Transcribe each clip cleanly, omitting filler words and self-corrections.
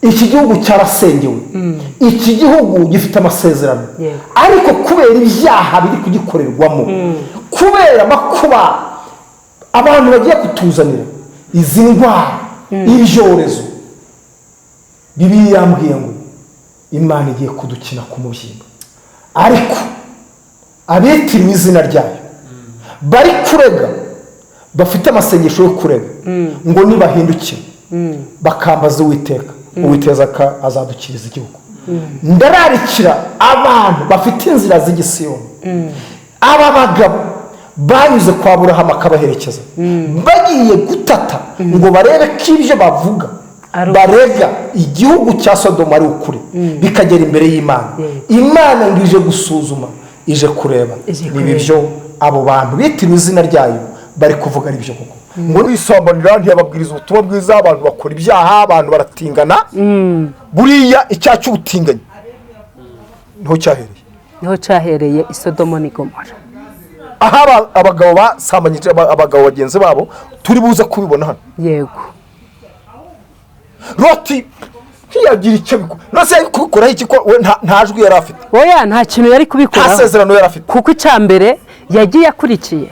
Iki gihugu cyarasengewe, iki gihugu gifite amasezerano, ariko kubera ibyaha biri kugikorerwamo, kubera amakuba abantu bagiye kutuzanira, izi ndwara, ibyorezo, Bibiliya yambwiye ngo Imana igiye kudukina ku mubyimba. Ariko abitiriwe izina ryayo bari kurega, bafite amasengesho yo kurega, ngo nibahindukire bakambaza Uwiteka, Uwiteka azadukiriza igihugu. Ndararikira abantu bafite inzira z'igisiyoni, aba bagabo banyuze kwa Burahamu akabaherekeza bagiye gutata ngo barebe ko ibyo bavuga Ari barega igihugu cya Sodoma ari ukuri, bikagera imbere y'Imana. Imana ngo ije gusuzuma, ije kureba Ije niba kureba. ibyo abo bantu bitiriwe izina ryayo bari kuvuga ari byo koko. Ngo nisambanira, ntiyababwiriza ubutumwa bwiza, abantu bakora ibyaha, abantu baratingana. Buriya icyaha cy'ubutinganyi niho cyahereye. Niho cyahereye i Sodomo n'i Gomora. Aho abagabo basambanyije abagabo bagenzi babo, turi buze kubibona hano. Loti ntiyagira icyo bikora. Nose yari kubikoraho iki ko we nta jwi yari afite? Oya, nta kintu yari Nta kubikoraho. sezerano yari afite. Kuko icya mbere yagiye akurikiye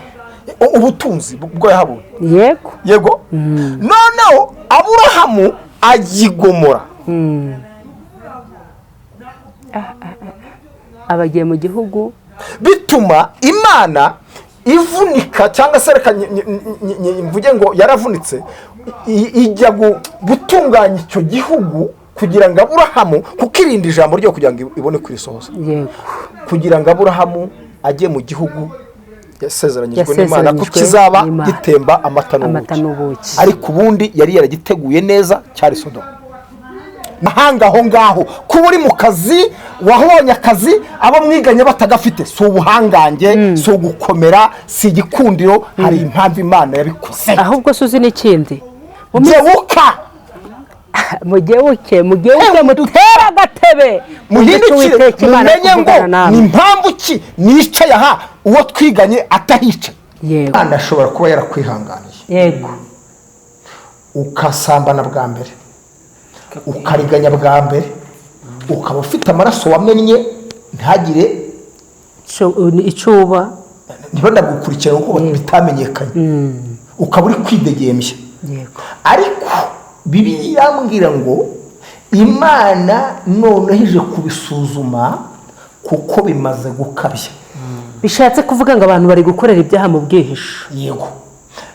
Ubutunzi bwo yahabonye. Yego, noneho Aburahamu agigomora. Abagiye mu gihugu. Bituma Imana ivunika, cyangwa se reka mvuge ngo yaravunitse, ijya gutunganya icyo gihugu kugira ngo Aburahamu, kuko irinda ijambo ryo kugira ngo ibone kurisohoza, kugira ngo Aburahamu ajye mu gihugu yasezeranyijwe n'Imana ko Yasezeranyijwe kizaba n'Imana. gitemba amata Amata n'ubuki. n'ubuki. Ariko ubundi yari yaragiteguye neza, cyari Sodoma. Mahanga aho ngaho, kuba uri mu kazi, wabonye akazi abo mwiganye batagafite, si ubuhangange, si ugukomera, si igikundiro. Hari impamvu Imana yabikoze. Ahubwo se uzi n'ikindi? Gebuka. Mugebuke, mugebuke, mutere agatebe. Muhindukire. Uwiteka Imana Mumenye ngo kuvugana namwe. ni impamvu ki nicaye aha uwo twiganye atahicaye? Imana ashobora kuba yarakwihanganiye, ukasambana bwa mbere, ukariganya bwa mbere, ukaba ufite amaraso wamennye ntagire Icuba. Ntibandagukurikirane kuko bitamenyekanye, ukaba uri kwidegembya. Ariko Bibiliya irambwira ngo Imana noneho ije kubisuzuma kuko bimaze gukabya. Bishatse kuvuga ngo abantu bari gukorera ibyaha mu bwihisho. Yego,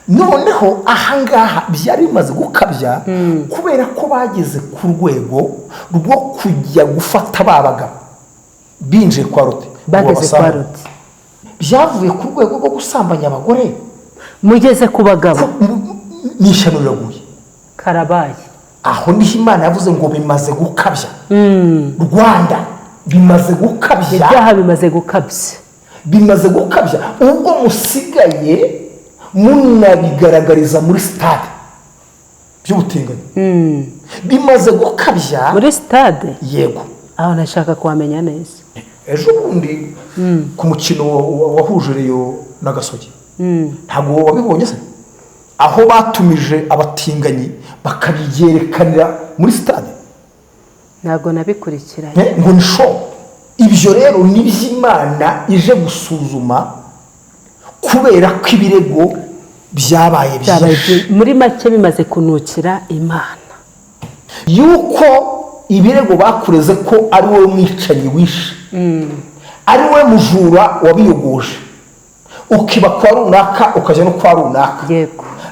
noneho ahangaha byari bimaze gukabya kubera ko bageze ku rwego rwo kujya gufata ba bagabo binjiye kwa Loti ngo Bageze kwa babasambanye. Loti. Byavuye ku rwego rwo gusambanya abagore, Mugeze ku bagabo. N'ishyano riraguye. Karabaye. Aho niho Imana yavuze ngo bimaze gukabya. Rwanda, bimaze gukabya. Ibyaha bimaze gukabya. Bimaze gukabya ubwo musigaye munabigaragariza muri sitade by'ubutinganyi. Bimaze gukabya. Muri sitade? Yego. Aho nashaka kuhamenya neza. Ejo bundi ku mukino wahuje Rayon na Gasogi, ntabwo wabibonye se, aho batumije abatinganyi bakabyerekanira muri sitade? Ntabwo nabikurikiranye. Ngo ni show. Ibyo rero ni iby'Imana ije gusuzuma kubera ko ibirego byabaye Byabaye byinshi. Muri make bimaze kunukira Imana. Yuko ibirego bakureze ko ari wowe mwicanyi wishe, ari wowe mujura wabiyogoje, ukiba kwa runaka, ukajya no kwa runaka,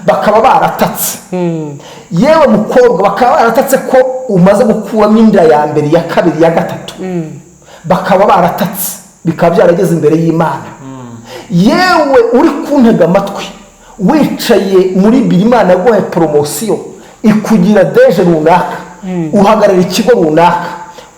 bakaba baratatse, yewe mukobwa, bakaba baratatse ko umaze gukuramo inda ya mbere, iya kabiri, iya gatatu, bakaba baratatse, bikaba byarageze imbere y'Imana. Yewe uri kuntega amatwi, wicaye muri biro, Imana yaguhaye promotion ikugira DG runaka, uhagarara ikigo runaka,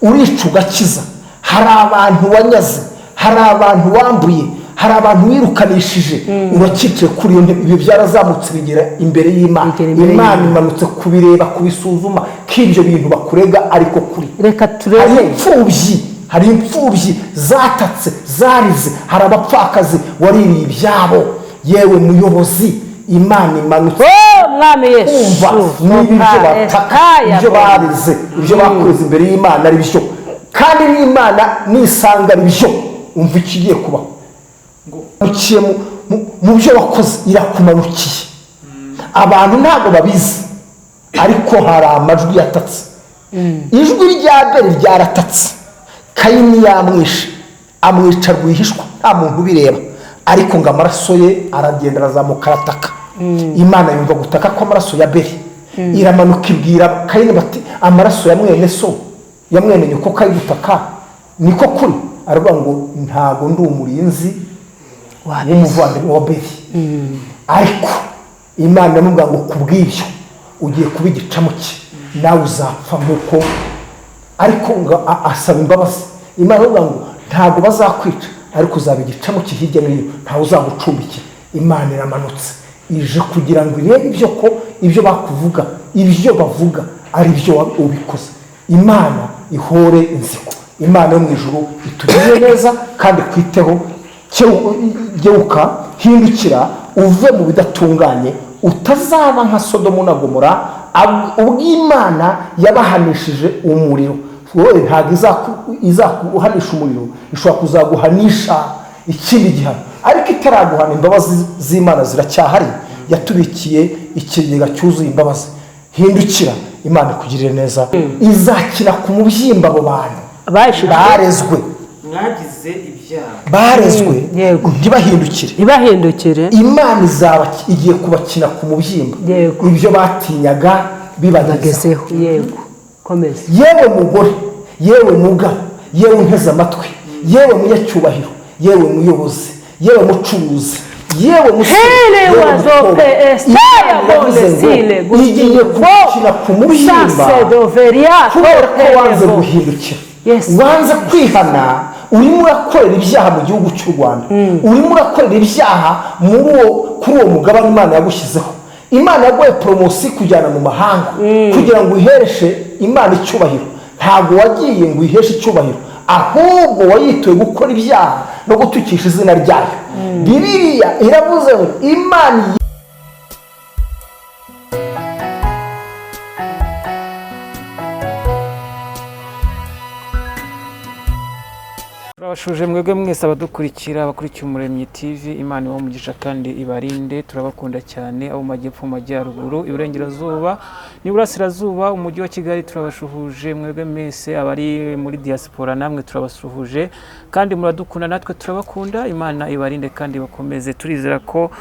urica ugakiza, hari abantu wanyaze, hari abantu wambuye, hari abantu wirukanishije, urakicaye kuri iyo ntebe, ibyo byarazamutse bigera imbere y'Imana. Bigera imbere Imana y'Imana. imanutse kubireba, kubisuzuma ko ibyo bintu bakurega ariko kuri. Reka Hari turebe. imfubyi, hari imfubyi zatatse, zarize, hari abapfakazi waririye ibyabo. Yewe muyobozi. Imana imanutse Oh, Mwami Yesu. Kumva niba ibyo bataka, ibyo bareze, ibyo bakoze imbere y'Imana ari byo, kandi n'Imana nisanga ari byo, umva ikigiye kubaho. Uciye mu byo wakoze, irakumanukiye. Abantu ntabwo babizi, ariko hari amajwi yatatse. Ijwi rya Abeli ryaratatse. Kayini yamwishe, amwica rwihishwa, nta muntu ubireba, ariko ngo amaraso ye aragenda, arazamuka, arataka. Imana yumva gutaka kw'amaraso ya Abeli, iramanuka ibwira Kayini bati: "Amaraso ya mwene so, ya mwene nyoko, kari gutaka, niko kuri?" Aravuga ngo: "Ntago ndi umurinzi w'umuvandimwe wa Abeli." Ariko Imana iramubwira ngo: "Kubw'ibyo ugiye kuba igicamuke, nawe uzapfa nk'uko." Ariko ngo asaba imbabazi. Imana iravuga ngo: "Ntabwo bazakwica, ariko uzaba igicamuke hirya no hino, ntawe uzagucumbikira." Imana iramanutse, ije kugira ngo irebe ibyo, ko ibyo bakuvuga, ibyo bavuga ari byo ubikoze. Imana ihore inzigo. Imana yo mu ijuru itugirire neza kandi kwiteho. Geuka, hindukira, uve mu bidatunganye, utazaba nka Sodomu na Gomora, ubwo Imana yabahanishije umuriro. Wowe ntabwo izakuhanisha umuriro, ishobora kuzaguhanisha ikindi gihano, ariko itaraguhana, imbabazi z'Imana ziracyahari. Yatubikiye ikigega cyuzuye imbabazi. Hindukira, Imana ikugirire neza. Izakina ku mubyimba abo bantu Bashutswe. barezwe. Mwagize ibyaha. Barezwe, Yego. ntibahindukire. Ntibahindukire. Imana izaba igiye kubakina ku mubyimba, ibyo batinyaga bibagezeho. Bagezeho, yego, komeza. Yewe mugore, yewe mugabo, yewe unteze amatwi, yewe munyacyubahiro, yewe muyobozi, yewe mucuruzi, yewe musore, Hele yewe wazo mukobwa, pe estaya Imana iravuze bone ngo sile igiye gukina ku mubyimba Sasedoveria kubera ko wanze toperevo. guhindukira, Yes. wanze kwihana. Urimo urakorera ibyaha mu gihugu cy'u Rwanda, urimo urakorera ibyaha muri uwo, kuri uwo mugabane Imana yagushyizeho. Imana yaguhaye promotion kujyana mu mahanga kugira ngo uyihereshe Imana icyubahiro. Ntabwo wagiye ngo uyiheshe icyubahiro, ahubwo wayituye gukora ibyaha no gutukisha izina ryayo. Bibiliya iravuze ngo Imana Turabashuje mwebwe mwese abadukurikira, abakurikiye Umuremyi TV. Imana ibahe umugisha kandi ibarinde. Turabakunda cyane, abo mu majyepfo, mu majyaruguru, iburengerazuba n'iburasirazuba, umujyi wa Kigali. Turabashuhuje mwebwe mwese abari muri diaspora, namwe turabasuhuje kandi muradukunda, natwe turabakunda. Imana ibarinde kandi bakomeze. Turizera ko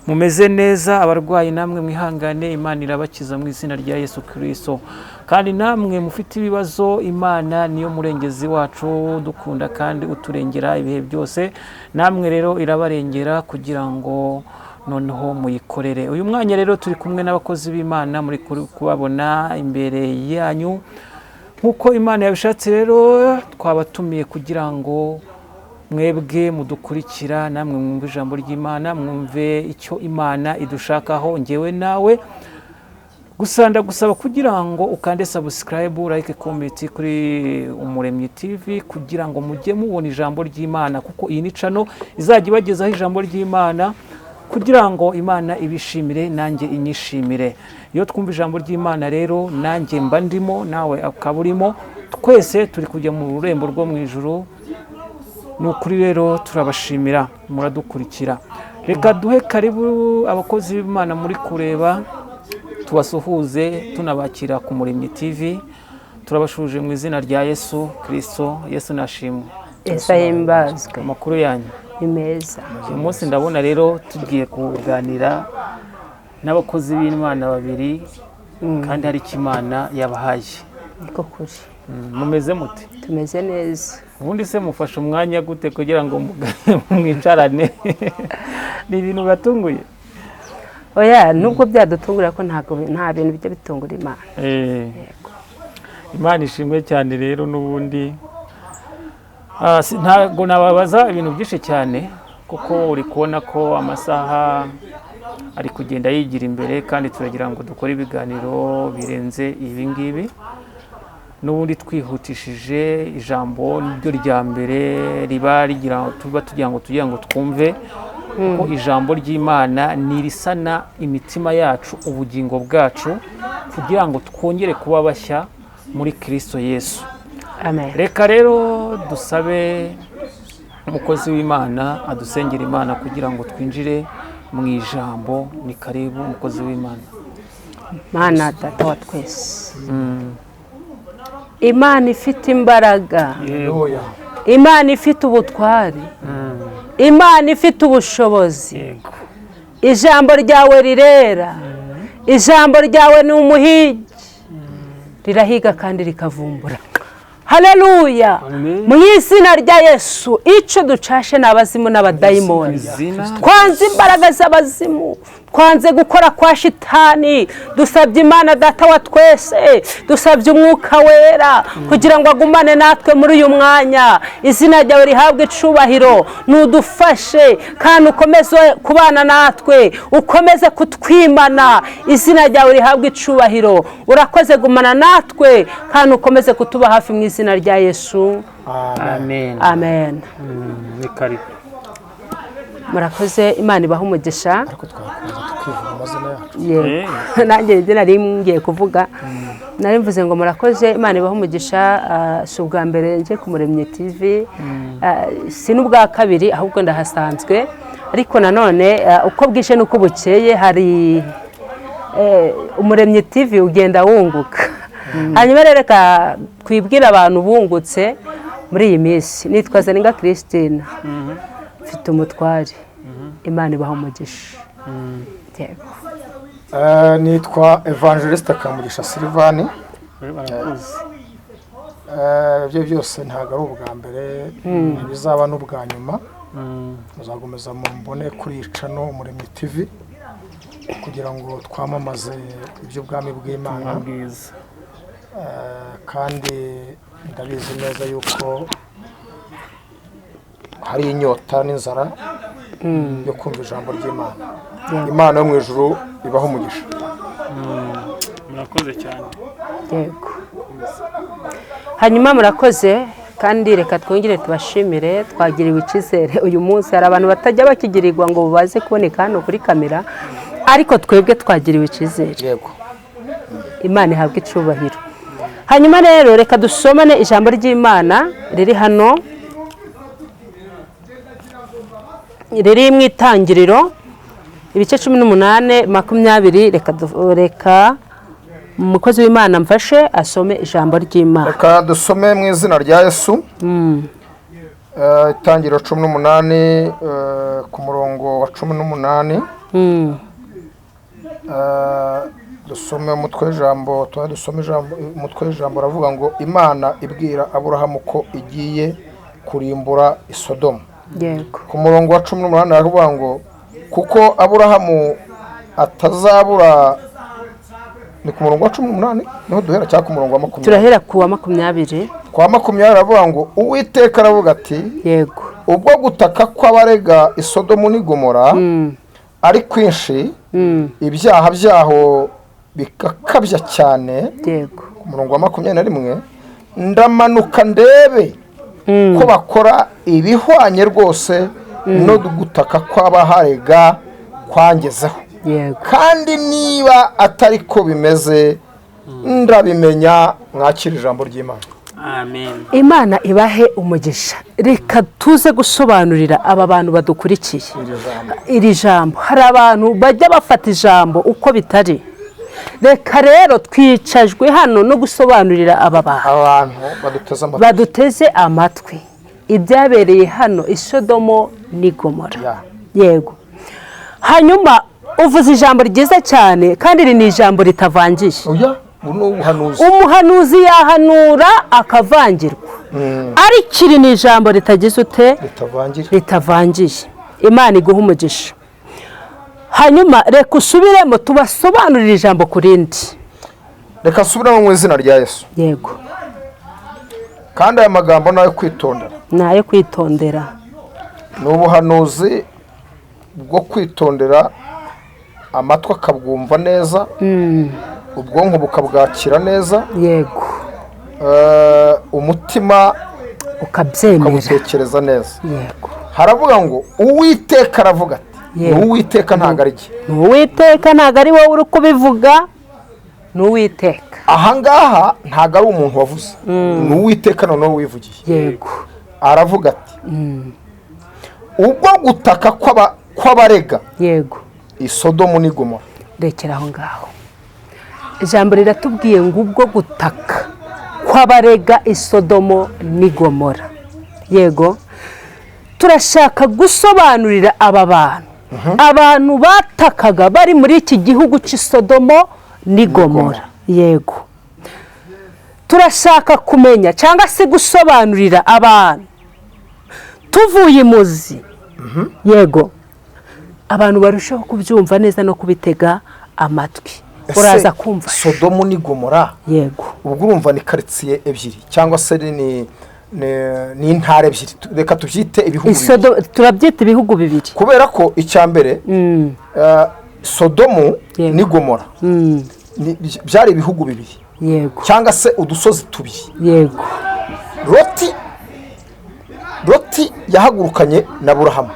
mumeze neza. Abarwayi namwe mwihangane, Imana irabakiza mu izina rya Yesu Kirisito. Kandi namwe mufite ibibazo, Imana niyo murengezi wacu dukunda kandi uturengera ibihe byose. Namwe rero irabarengera kugira ngo noneho muyikorere. Uyu mwanya rero turi kumwe n'abakozi b'Imana, muri kubabona imbere yanyu. Nk'uko Imana yabishatse rero, twabatumiye kugira ngo mwebwe mudukurikira namwe mwumve ijambo ry'Imana, mwumve icyo Imana idushakaho ngewe nawe. Gusa ndagusaba kugira ngo ukande subscribe, like, comment kuri Umuremyi TV, kugira ngo mujye mubona ijambo ry'Imana, kuko iyi ni channel izajya ibagezaho ijambo ry'Imana, kugira ngo Imana ibishimire, nanjye inyishimire. Iyo twumva ijambo ry'Imana rero, nanjye mba ndimo, nawe ukaba urimo, twese turi kujya mu rurembo rwo mu ijuru. Ni ukuri rero turabashimira muradukurikira. Reka duhe karibu abakozi b'Imana muri kureba, tubasuhuze tunabakira ku Muremyi TV. Turabashuje mu izina rya Yesu Kirisito. Yesu nashimwe. Yesu ahimbazwe. Amakuru yanyu? Ni meza. Uyu munsi ndabona rero tugiye kuganira n'abakozi b'Imana babiri, kandi hari icyo Imana yabahaye. Niko kuri. Mumeze mute? Tumeze neza. Ubundi se mufashe umwanya gute kugira ngo mwicarane? Ni ibintu bibatunguye? Oya, nubwo byadutungura ko ntabwo nta bintu bijya bitungura Imana. Imana ishimwe cyane. Rero n'ubundi ntabwo nababaza ibintu byinshi cyane, kuko uri kubona ko amasaha ari kugenda yigira imbere, kandi turagira ngo dukore ibiganiro birenze ibi ngibi. N'ubundi twihutishije, ijambo niryo rya mbere riba rigira tuba tugira ngo twumve. Kuko ijambo ry'Imana ni irisana imitima yacu, ubugingo bwacu, kugira ngo twongere kuba bashya muri Kristo Yesu. Amen. Reka rero dusabe umukozi w'Imana adusengera Imana kugira ngo twinjire mu ijambo. Ni karibu, umukozi w'Imana. Mana Data wa twese, Imana ifite imbaraga, Haleluya. Imana ifite ubutwari, Imana ifite ubushobozi, ijambo ryawe rirera, ijambo ryawe ni umuhigi, rirahiga kandi rikavumbura. Haleluya! Amen. Mu izina rya Yesu, icyo ducashe ni abazimu n'abadayimoni. Izina. Twanze imbaraga z'abazimu, twanze gukora kwa shitani. Dusabye Imana Data wa twese, dusabye Umwuka Wera kugira ngo agumane natwe muri uyu mwanya. Izina ryawe rihabwe icubahiro. Nudufashe kandi ukomeze kubana natwe, ukomeze kutwimana. Izina ryawe rihabwe icubahiro. Urakoze gumana natwe kandi ukomeze kutuba hafi, mu izina rya Yesu. Amen. Amen. Ni karibu. Murakoze, Imana ibaha umugisha. Ariko twakomeza tukivuga amazina yacu. Yego, nanjye nibyo nari ngiye kuvuga. Nari mvuze ngo murakoze, Imana ibaha umugisha. Si ubwa mbere nje ku Muremyi TV, si n'ubwa kabiri, ahubwo ndahasanzwe. Ariko nanone uko bwije n'uko bukeye hari Umuremyi TV ugenda wunguka. Hanyuma rero reka twibwire abantu bungutse muri iyi minsi. Nitwa Zaninga Christine, mfite umutware. Imana ibaha umugisha. Yego. Nitwa Evangeliste Kamugisha Silvani. Barakoze. Ibyo byose ntabwo ari ubwa mbere, ntibizaba n'ubwa nyuma. Muzakomeza mumbone kuri channel Umuremyi TV kugira ngo twamamaze iby'ubwami bw'Imana. Bwiza. Kandi ndabizi neza yuko hari inyota n'inzara yo kumva ijambo ry'Imana. Imana yo mu ijuru ibaho umugisha. Murakoze cyane. Yego, hanyuma murakoze kandi reka twongere tubashimire. Twagiriwe icyizere uyu munsi. Hari abantu batajya bakigirirwa ngo baze kuboneka hano kuri kamera, ariko twebwe twagiriwe icyizere. Imana ihabwe icubahiro. Hanyuma rero reka dusomane ijambo ry'Imana riri hano, riri mu Itangiriro ibice 18:20. Reka umukozi w'Imana mfashe asome ijambo ry'Imana. Reka dusome mu izina rya Yesu. Itangiriro 18, ku murongo wa 18. Dusome umutwe w'ijambo, tuba dusome ijambo. Umutwe w'ijambo uravuga ngo: "Imana ibwira Aburahamu ko igiye kurimbura Isodomu." Ku murongo wa 18 haravuga ngo: "Kuko Aburahamu atazabura." Ni ku murongo wa 18 niho duhera cyangwa ku murongo wa 20? Turahera ku wa 20. Kwa 20 aravuga ngo: "Uwiteka aravuga ati: Ubwo gutaka kw'abarega Isodomu n'i Gomora ari kwinshi, ibyaha byaho bigakabya cyane." Ku murongo wa 21: "Ndamanuka ndebe ko bakora ibihwanye rwose no gutaka kw'abaharega kwangezeho, kandi niba atari ko bimeze ndabimenya." Mwakira ijambo ry'Imana. Amen. Imana ibahe umugisha. Reka tuze gusobanurira aba bantu badukurikiye Iri jambo. iri jambo. Hari abantu bajya bafata ijambo uko bitari. Reka rero twicajwe hano no gusobanurira aba bantu abantu baduteze amatwi baduteze amatwi ibyabereye hano i Sodomo n'i Gomora. Yego, hanyuma uvuze ijambo ryiza cyane, kandi iri ni ijambo ritavangiye. Oya, ubu ni ubuhanuzi. Umuhanuzi yahanura akavangirwa, ariko iri ni ijambo ritagize ute? Ritavangira. Ritavangiye. Imana iguha umugisha. Hanyuma reka usubiremo tubasobanurire ijambo ku rindi. Reka asubiremo mu izina rya Yesu. Yego. Kandi aya magambo ni ayo kwitondera. Ni ayo kwitondera. Ni ubuhanuzi bwo kwitondera, amatwi akabwumva neza, ubwonko bukabwakira neza, umutima ukabyemera, ukabutekereza neza. Haravuga ngo: "Uwiteka aravuga ati" Ni Uwiteka, ntabwo ari jye. Ni Uwiteka, ntabwo ari wowe uri kubivuga, ni Uwiteka. Ahangaha ntabwo ari umuntu wavuze, ni Uwiteka noneho wivugiye. Aravuga ati: "Ubwo gutaka kw'abarega i Sodomu n'i Gomora." Rekera aho ngaho. Ijambo riratubwiye ngo ubwo gutaka kw'abarega i Sodomo n'i Gomora. Yego, turashaka gusobanurira aba bantu, abantu batakaga bari muri iki gihugu cy'i Sodomo n'i Gomora. Yego, turashaka kumenya cyangwa se gusobanurira abantu tuvuye imuzi. Yego, abantu barushaho kubyumva neza no kubitega amatwi. Ese Uraza kumva. Sodomu n'i Gomora, ubwo urumva ni karitsiye ebyiri cyangwa se ni intara ebyiri, reka tubyite ibihugu bibiri. Turabyita ibihugu bibiri. Kubera ko icya mbere, Sodomu n'i Gomora byari ibihugu bibiri cyangwa se udusozi tubiri. Loti yahagurukanye na Burahamu,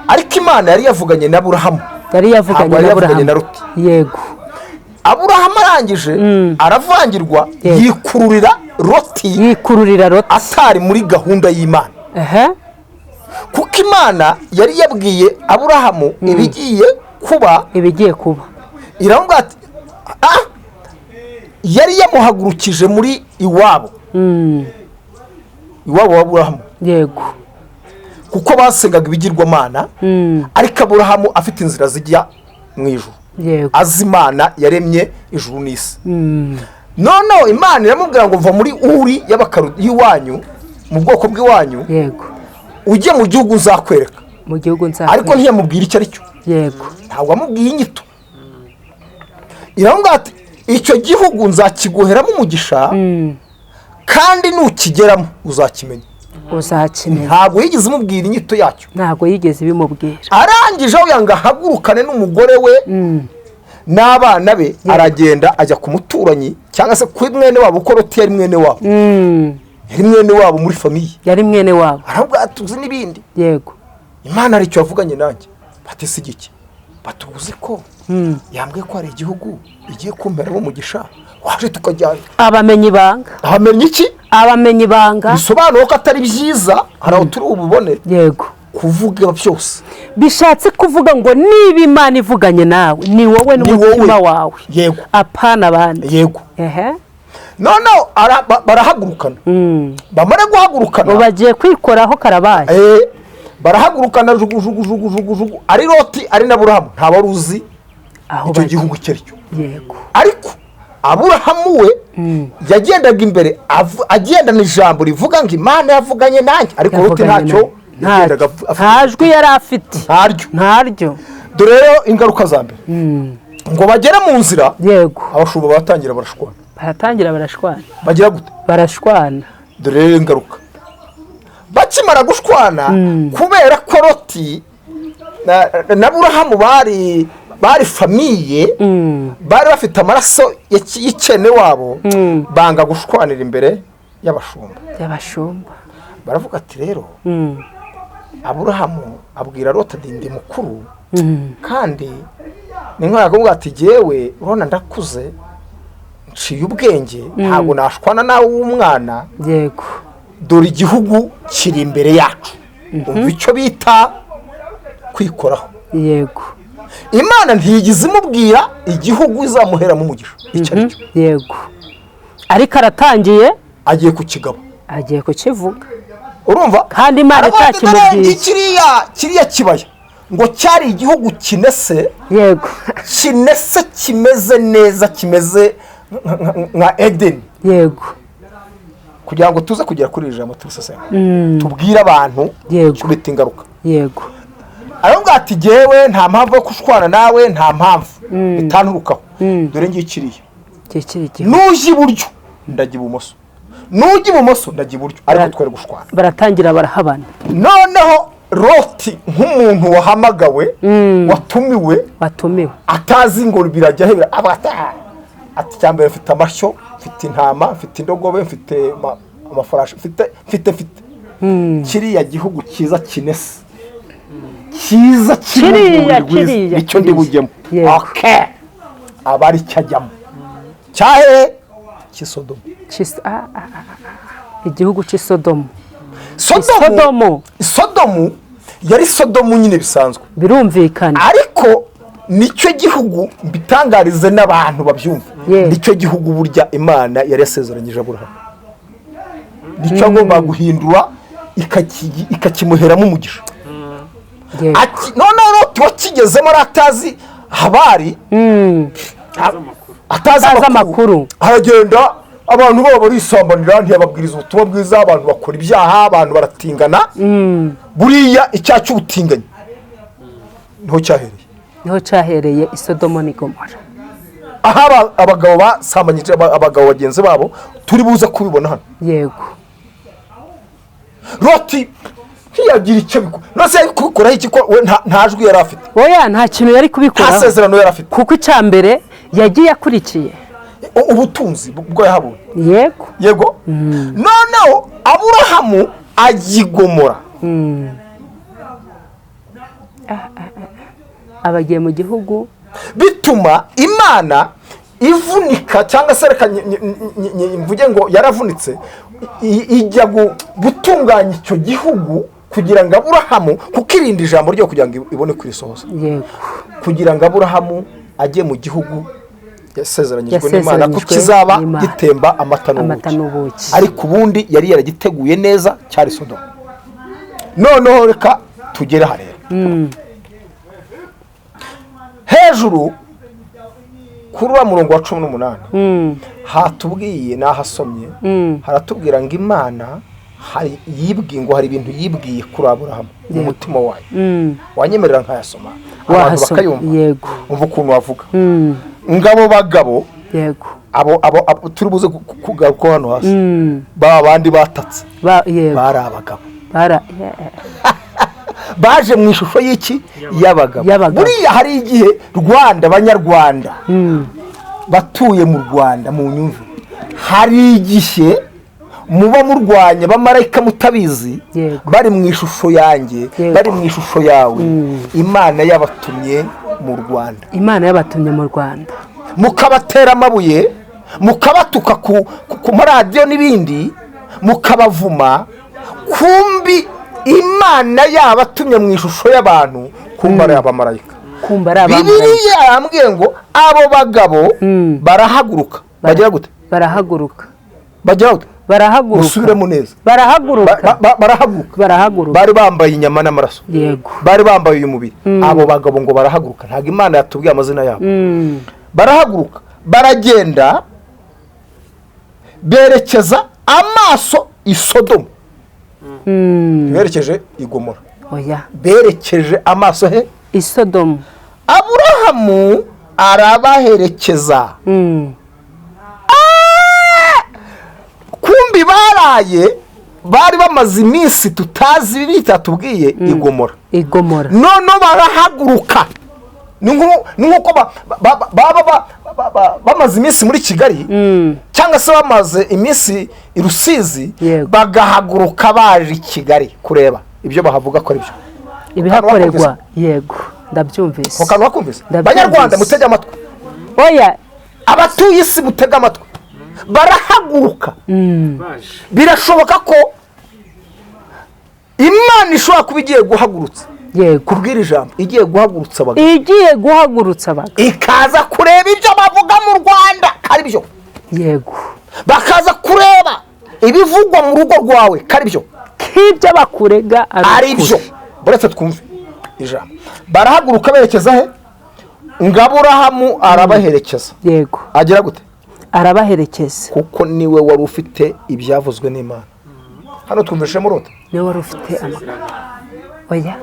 ariko Imana yari yavuganye na Burahamu. Yari yavuganye Ntabwo yari na yavuganye Burahamu. na Loti. Aburahamu arangije aravangirwa, yikururira Loti. Yikururira Loti. Atari muri gahunda y'Imana, kuko Imana yari yabwiye Aburahamu ibigiye kuba. Ibigiye kuba. Iramubwira ati yari yamuhagurukije muri iwabo, iwabo wa Aburahamu, kuko basengaga ibigirwamana, ariko Aburahamu afite inzira zijya mu ijuru, azi Imana yaremye ijuru n'isi. Noneho Imana iramubwira ngo: "Va muri Uri y'iwanyu, mu bwoko bw'iwanyu, ujye mu gihugu nzakwereka." Mu gihugu Ariko nzakwereka. ntiyamubwira icyo ari cyo. Ntabwo amubwiye inyito. Iramubwira ati: "Icyo gihugu nzakiguheramo umugisha, kandi nukigeramo uzakimenya." Uzakimenya. Ntabwo yigeze imubwira inyito yacyo. Ntabwo yigeze ibimubwira. Arangije aho yanga ahagurukane n'umugore we n'abana be, aragenda ajya ku muturanyi cyangwa se kuri mwene wabo, kuko Loti yari mwene wabo, yari mwene wabo muri famille. Yari mwene wabo. Aravuga ati: "Uzi n'ibindi, Imana hari icyo yavuganye nanjye." Bati: "Si igiki?" Bati: "Uzi ko yambwiye ko hari igihugu igiye kumperamo umugisha, waje tukajyana." Abamenye ibanga. Ahamenya iki? Abamenye ibanga. Bisobanura ko atari byiza, hari aho turi bubibone, kuvuga byose. Bishatse kuvuga ngo niba Imana ivuganye nawe, ni wowe Ni wowe. n'umutima wawe, apana abandi. Noneho barahagurukana. Bamara guhagurukana, Ubu bagiye kwikoraho, karabaye. Barahagurukana jugu jugu jugu jugu jugu, ari Loti ari na Burahamu, nta wari uzi Aho icyo bari. gihugu icyo ari cyo. Ariko Aburahamu we yagendaga imbere, agendana ijambo rivuga ngo: "Imana yavuganye nanjye." Ariko Loti Yavuganye ntacyo nawe. yagendaga Ntacyo. afite. Nta jwi yari afite. Ntaryo. Ntaryo. Dore rero ingaruka za mbere: ngo bagere mu nzira, abashumba baratangira barashwana. Baratangira barashwana. Bagira gute? Barashwana. Dore rero ingaruka: bakimara gushwana, kubera ko Loti na Burahamu bari famille, bari bafite amaraso y'ikene wabo, banga gushwanira imbere y'abashumba. Y'abashumba. Baravuga ati: "Rero," Aburahamu abwira Loti ati: "Ndi mukuru." Kandi ni nk'aho yakuvuga ati: "Jyewe urabona ndakuze, nciye ubwenge, ntabwo nashwana nawe w'umwana. Dore igihugu kiri imbere yacu." Umva icyo bita kwikoraho. Imana ntiyigize imubwira igihugu izamuheramo umugisha icyo ari cyo. Yego, ariko aratangiye. Agiye kukigaba. Agiye kukivuga. Urumva? Kandi Imana Aravuga ati: "Dore itakimubwiye. kiriya kibaya ngo cyari igihugu kinese, kinese, kimeze neza, kimeze nka Edeni." Kugira ngo tuze kugera kuri iri jambo tubisesengura, tubwire abantu icyo bita ingaruka. Aravuga ati: "Jyewe nta mpamvu yo gushwana nawe, nta mpamvu bitanturukaho. Dore ngiye kiriya." Kikiri igihugu. "Nujya iburyo ndajya ibumoso, nujya ibumoso ndajya iburyo, ariko twere gushwana." Baratangira barahabana. Noneho Loti nk'umuntu wahamagawe, watumiwe, Batumiwe. atazi ngo birajya he, avuga ati: "Ah." Ati: "Icya mbere, mfite amashyo, mfite intama, mfite indogobe, mfite amafarashi, mfite kiriya gihugu cyiza kinese." Cyiza kirimo Kiriya, urwuri rwiza kiriya, nicyo ndi kiriya. bujyemo. Yego. Okay, aba ari cyo ajyamo cyahe cy'isodomu. Ah. Igihugu cy'isodomu. Sodomu. Sodomu. Sodomu yari Sodomu nyine bisanzwe. Birumvikana. Ariko nicyo gihugu, mbitangarize n'abantu babyumva, nicyo gihugu burya Imana yari yasezeranyije Aburahamu, nicyo agomba guhindura ikakimuheramo umugisha. Noneho Loti wakigezemo ari atazi habari, atazi Atazi amakuru, amakuru. Aragenda, abantu babo barisambanira, ntiyababwiriza ubutumwa bwiza, abantu bakora ibyaha, abantu baratingana. Buriya icyaha cy'ubutinganyi niho cyahereye. Niho cyahereye, Isodomo ni Gomora. Aho abagabo basambanyije abagabo bagenzi babo, turi buze kubibona hano. Loti ntiyagira icyo bikora. Nose yari kubikoraho iki ko we nta jwi yari afite? Oya, nta kintu yari Nta kubikoraho. sezerano yari afite. Kuko icya mbere yagiye akurikiye Ubutunzi bwo yahabonye. Yego, noneho Aburahamu ajya i Gomora. Abagiye mu gihugu. Bituma Imana ivunika, cyangwa se reka mvuge ngo yaravunitse, ijya gutunganya icyo gihugu kugira ngo Aburahamu, kuko irinda ijambo ryo kugira ngo ibone kurisohoza, kugira ngo Aburahamu ajye mu gihugu yasezeranyijwe n'Imana ko Yasezeranyijwe kizaba n'Imana. gitemba amata Amata n'ubuki. n'ubuki. Ariko ubundi yari yaragiteguye neza, cyari Sodomu. Noneho reka tugere aha rero hejuru kuri uriya murongo wa 18. Hatubwiye, n'ahasomye, haratubwira ngo Imana hari yibwiye, ngo hari ibintu yibwiye kuri Aburahamu mu mutima wayo. Wanyemerera nkayasoma abantu Wahasoma. bakayumva? Yego. Umva ukuntu wavuga ngo abo bagabo, abo turi buze kugaruka hano hasi, ba bandi batatse, bari abagabo. Bara Baje mu ishusho y'iki? Y'abagabo. Y'abagabo. Buriya hari igihe, Rwanda, Banyarwanda batuye mu Rwanda, mu nyumve, hari igihe muba murwanya abamarayika mutabizi. Bari mu ishusho yanjye, bari mu ishusho yawe, Imana yabatumye mu Rwanda. Imana yabatumye mu Rwanda. Mukabatera amabuye, mukabatuka ku maradiyo n'ibindi, mukabavuma, kumbi Imana yabatumye mu ishusho y'abantu, kumba ari abamarayika. Kumva ari abamarayika. Bibiliya yambwiye ngo abo bagabo barahaguruka, bagira gute? Barahaguruka. Bagira gute? Barahaguruka. Musubiremo neza. Barahaguruka. Barahaguruka. Barahaguruka. Bari bambaye inyama n'amaraso, bari bambaye uyu mubiri. Abo bagabo ngo barahaguruka, ntabwo Imana yatubwiye amazina yabo. Barahaguruka, baragenda, berekeza amaso i Sodomu. Berekeje i Gomora? Oya. Berekeje amaso he? Isodomu. Aburahamu arabaherekeza. Kumbi baraye, bari bamaze iminsi tutazi, bitatubwiye, i Gomora. Igomora. Noneho barahaguruka. Ni nk'uko baba bamaze iminsi muri Kigali, cyangwa se bamaze iminsi i Rusizi, bagahaguruka baje i Kigali kureba ibyo bahavuga ko ari byo. Ibihakorerwa, yego, ndabyumvise. Ako kantu wakumvise? Ndabyumvise. Banyarwanda, mutege amatwi. Oya. Abatuye isi, mutege amatwi. Barahaguruka. Baje. Birashoboka ko Imana ishobora kuba igiye guhagurutsa, kubwira ijambo, igiye guhagurutsa abagabo, Igiye guhagurutsa abagabo, ikaza kureba ibyo bavuga mu Rwanda ko ari byo, bakaza kureba ibivugwa mu rugo rwawe ko ari byo, k'ibyo bakurega ari ari byo. ukuri. Buretse twumve ijambo. Barahaguruka berekeza he? Ngo Aburahamu arabaherekeza. Agira gute? Arabaherekeza. Kuko niwe wari ufite ibyavuzwe n'Imana. Hano twumvishemo Loti. Niwe wari ufite amakuru? Oya.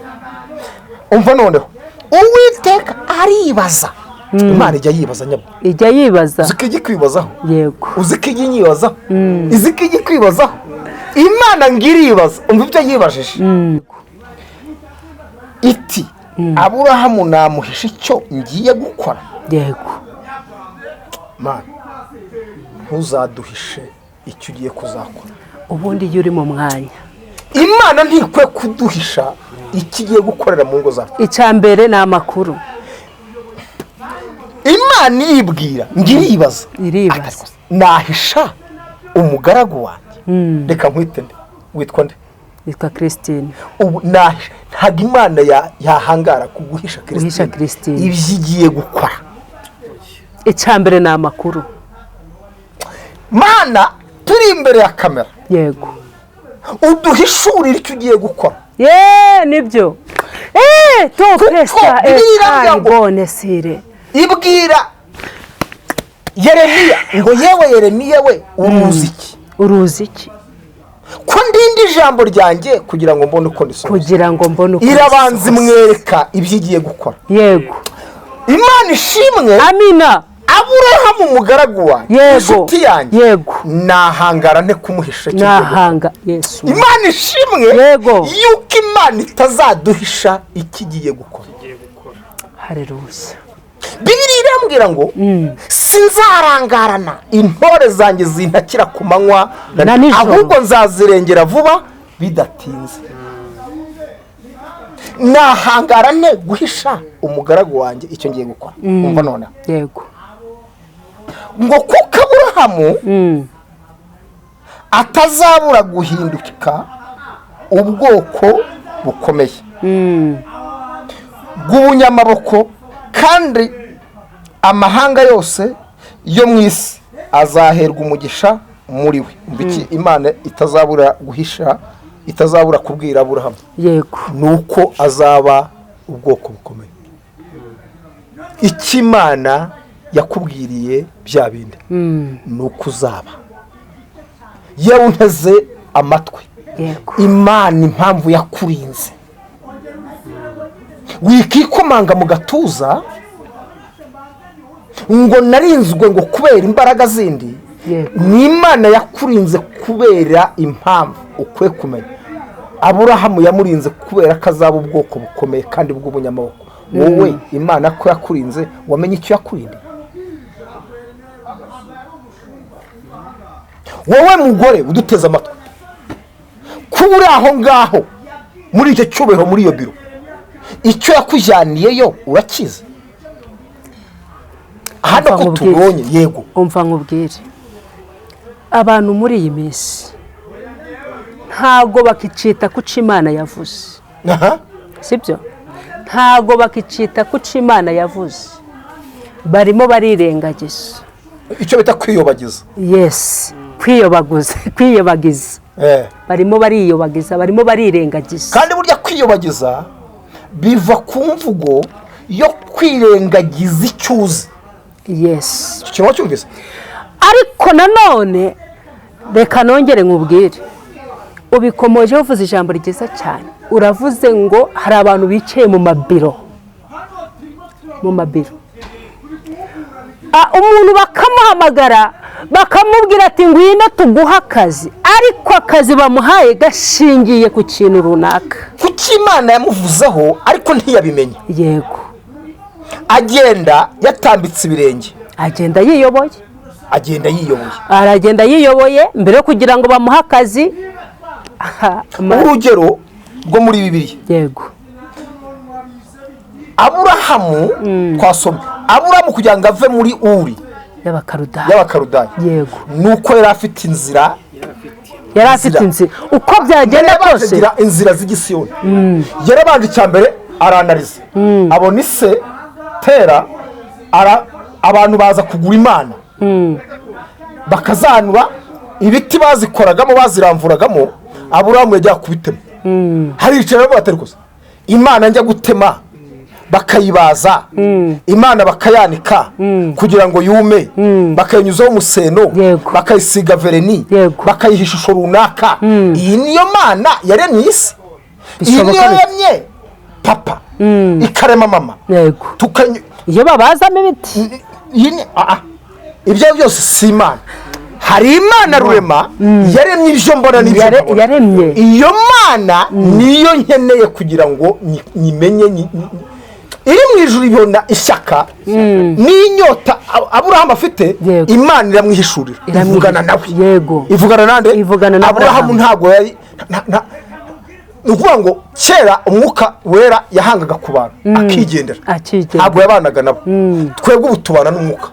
Umva noneho, Uwiteka aribaza. Imana ijya yibaza nyabwo. Ijya yibaza. Uzi ko ijya ikwibazaho? Yego. Uzi ko ijya inyibazaho? Izi ko ijya ikwibazaho? Imana ngo iribaza. Umva ibyo yibajije, iti: "Aburahamu namuhisha icyo ngiye gukora?" Mana, ntuzaduhishe icyo ugiye kuzakora. Ubundi iyo uri mu mwanya Imana ntikwiye kuduhisha ikigiye gukorera mu ngo zacu. Icya mbere ni amakuru. Imana iribwira ngo iribaza. Iribaza. Nahisha umugaragu wanjye? Reka nkwite nde? Witwa nde? Yitwa Christine. Ubu ntabwo Imana yahangara kuguhisha Guhisha Christine Christine. ibyo igiye gukora. Icya mbere ni amakuru. Mana, turi imbere ya kamera, uduhishurire icyo ugiye gukora. Ye, nibyo tu presa. Bibiliya iravuga ngo- Bone sire. Ibwira Yeremiya ngo: "Yewe Yeremiya we, uruzi iki?" Uruzi iki? "Ko ndinda ijambo ryanjye kugira ngo mbone uko ndisohoza." Kugira ngo mbone uko Irabanza ndisohoza. imwereka ibyo igiye gukora. Imana ishimwe. Amina. Aburahamu umugaragu wanjye, inshuti yanjye, nahangara nte kumuhisha icyo ngiye gukora? Nahanga Yesu. Imana ishimwe yuko Imana itazaduhisha icyo igiye gukora. Hareruya. Bibiliya irambwira ngo: "Sinzarangarana intore zanjye zintakira ku manywa Na nijoro. ahubwo nzazirengera vuba bidatinze." Nahangara nte guhisha umugaragu wanjye icyo ngiye gukora? Umva noneho ngo kuko Aburahamu atazabura guhinduka ubwoko bukomeye bw'ubunyamaboko, kandi amahanga yose yo mu isi azaherwa umugisha muri we. Umva iki Imana itazabura guhisha, itazabura kubwira Aburahamu ni uko azaba ubwoko bukomeye. Icyo Imana yakubwiriye bya bindi ni uko uzaba. Yewe unteze amatwi, Imana impamvu yakurinze, wikikomanga mu gatuza ngo narinzwe ngo kubera imbaraga zindi. Ni Imana yakurinze kubera impamvu ukwiye kumenya. Aburahamu yamurinze kubera ko azaba ubwoko bukomeye kandi bw'ubunyamaboko. Wowe Imana ko yakurinze, wamenye icyo yakurindiye? Wowe mugore uduteze amatwi, kuba uri aho ngaho muri icyo cyubahiro, muri iyo biro, icyo yakujyaniyeyo urakizi? Hano Umva ko nkubwire. tubonye, yego. Umva nkubwire, abantu muri iyi minsi ntabwo bakicita ku cyo Imana yavuze. Sibyo, ntabwo bakicita ku cyo Imana yavuze, barimo barirengagiza. Icyo bita kwiyobagiza. Yes, kwiyobaguza, kwiyobagiza. Barimo bariyobagiza, barimo barirengagiza. Kandi burya kwiyobagiza biva ku mvugo yo kwirengagiza icyo uzi. Icyo kintu wacyumvise? Ariko nanone reka nongere nkubwire, ubikomoje uvuze ijambo ryiza cyane. Uravuze ngo hari abantu bicaye mu mabiro, mu mabiro. Umuntu bakamuhamagara bakamubwira ati: "Ngwino tuguhe akazi," ariko akazi bamuhaye gashingiye ku kintu runaka. Kuki Imana yamuvuzeho ariko ntiyabimenya? Agenda yatambitse ibirenge. Agenda yiyoboye. Agenda yiyoboye. Aragenda yiyoboye mbere yo kugira ngo bamuhe akazi. Urugero rwo muri Bibiliya, Aburahamu twasomye. Aburahamu kugira ngo ave muri Uri y'Abakarudaya, y'Abakarudaya, ni uko yari afite inzira. Yari afite inzira uko byagenda Yarabanje kose. agira inzira z'igisiyoni. Yarabanje icya mbere aranariza, abona ise Tera abantu baza kugura imana, bakazanura ibiti bazikoragamo, baziramvuragamo. Aburahamu yajya kubitema, haricara aravuga ati: "Ariko se, Imana njya gutema bakayibaza, Imana bakayanika kugira ngo yume, bakayinyuzaho umuseno, bakayisiga vernis, bakayiha ishusho runaka, iyi niyo Mana yaremye isi? Iyi Bishoboka niyo bite? yaremye papa, ikarema mama?" Iyo babazamo ibiti. Iyi ni ibyo byose si Imana. Hari Imana rurema yaremye ibyo mbona n'ibyo ntabona. Yaremye. Iyo Mana niyo nkeneye kugira ngo nyimenye. Iri mu ijuru ibona ishyaka n'inyota Aburahamu afite. Imana iramwihishurira, ivugana nawe. Ivugana nande? Ivugana na Aburahamu. Aburahamu. Ntabwo yari Ni ukuvuga ngo kera Umwuka Wera yahangaga ku bantu akigendera, Akigendera. ntabwo yabanaga nabo. Twebwe ubu tubana n'Umwuka.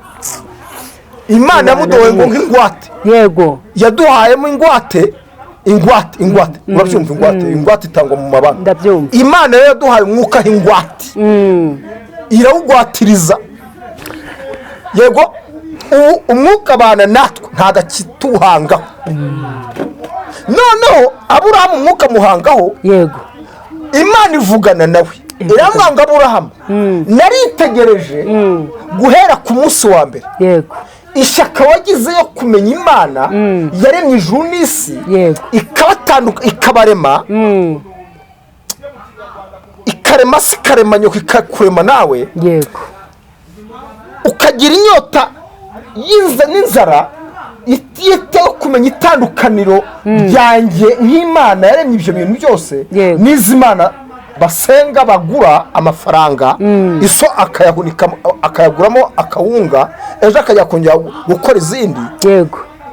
Imana yamuduhaye ngo nk'ingwate. Yaduhayemo ingwate, ingwate, ingwate. Urabyumva? Ingwate, ingwate itangwa mu mabanki. Ndabyumva. Imana rero yaduhaye Umwuka ingwate, irawugwatiriza. Yego, ubu Umwuka abana natwe, ntabwo akituhangaho. Noneho Aburahamu Umwuka amuhangaho. Imana ivugana nawe, iramwanga: "Aburahamu, naritegereje guhera ku munsi wa mbere ishyaka wagize yo kumenya Imana yaremye ijuru n'isi, ikabatanduka, ikabarema, ikarema se, ikarema nyoko, ikakurema nawe, ukagira inyota n'inzara itiyite yo kumenya itandukaniro ryanjye nk'Imana yaremye ibyo bintu byose, n'izi mana basenga bagura amafaranga, iso akayahunika, akayaguramo akawunga, ejo akajya kongera gukora izindi.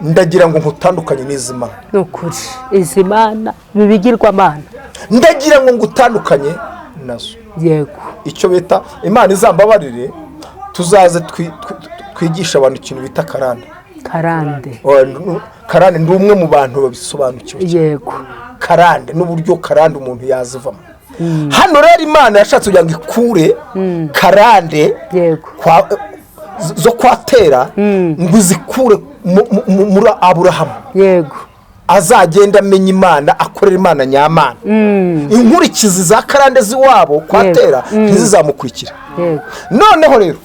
Ndagira ngo nkutandukanye n'izi mana." Ni ukuri, izi mana bibigirwamana. Ndagira ngo ngutandukanye nazo. Icyo bita, Imana izambabarire, tuzaze twigishe abantu ikintu bita karande. Karande. Oh, karande, ndi umwe mu bantu babisobanukiwe. Karande n'uburyo karande umuntu yazivamo. Hano rero Imana yashatse kugira ngo ikure karande zo kwa Tera, ngo izikure muri Aburahamu, azagenda amenya Imana, akorera Imana nyamana. Inkurikizi za karande z'iwabo kwa Tera ntizizamukurikire. Noneho rero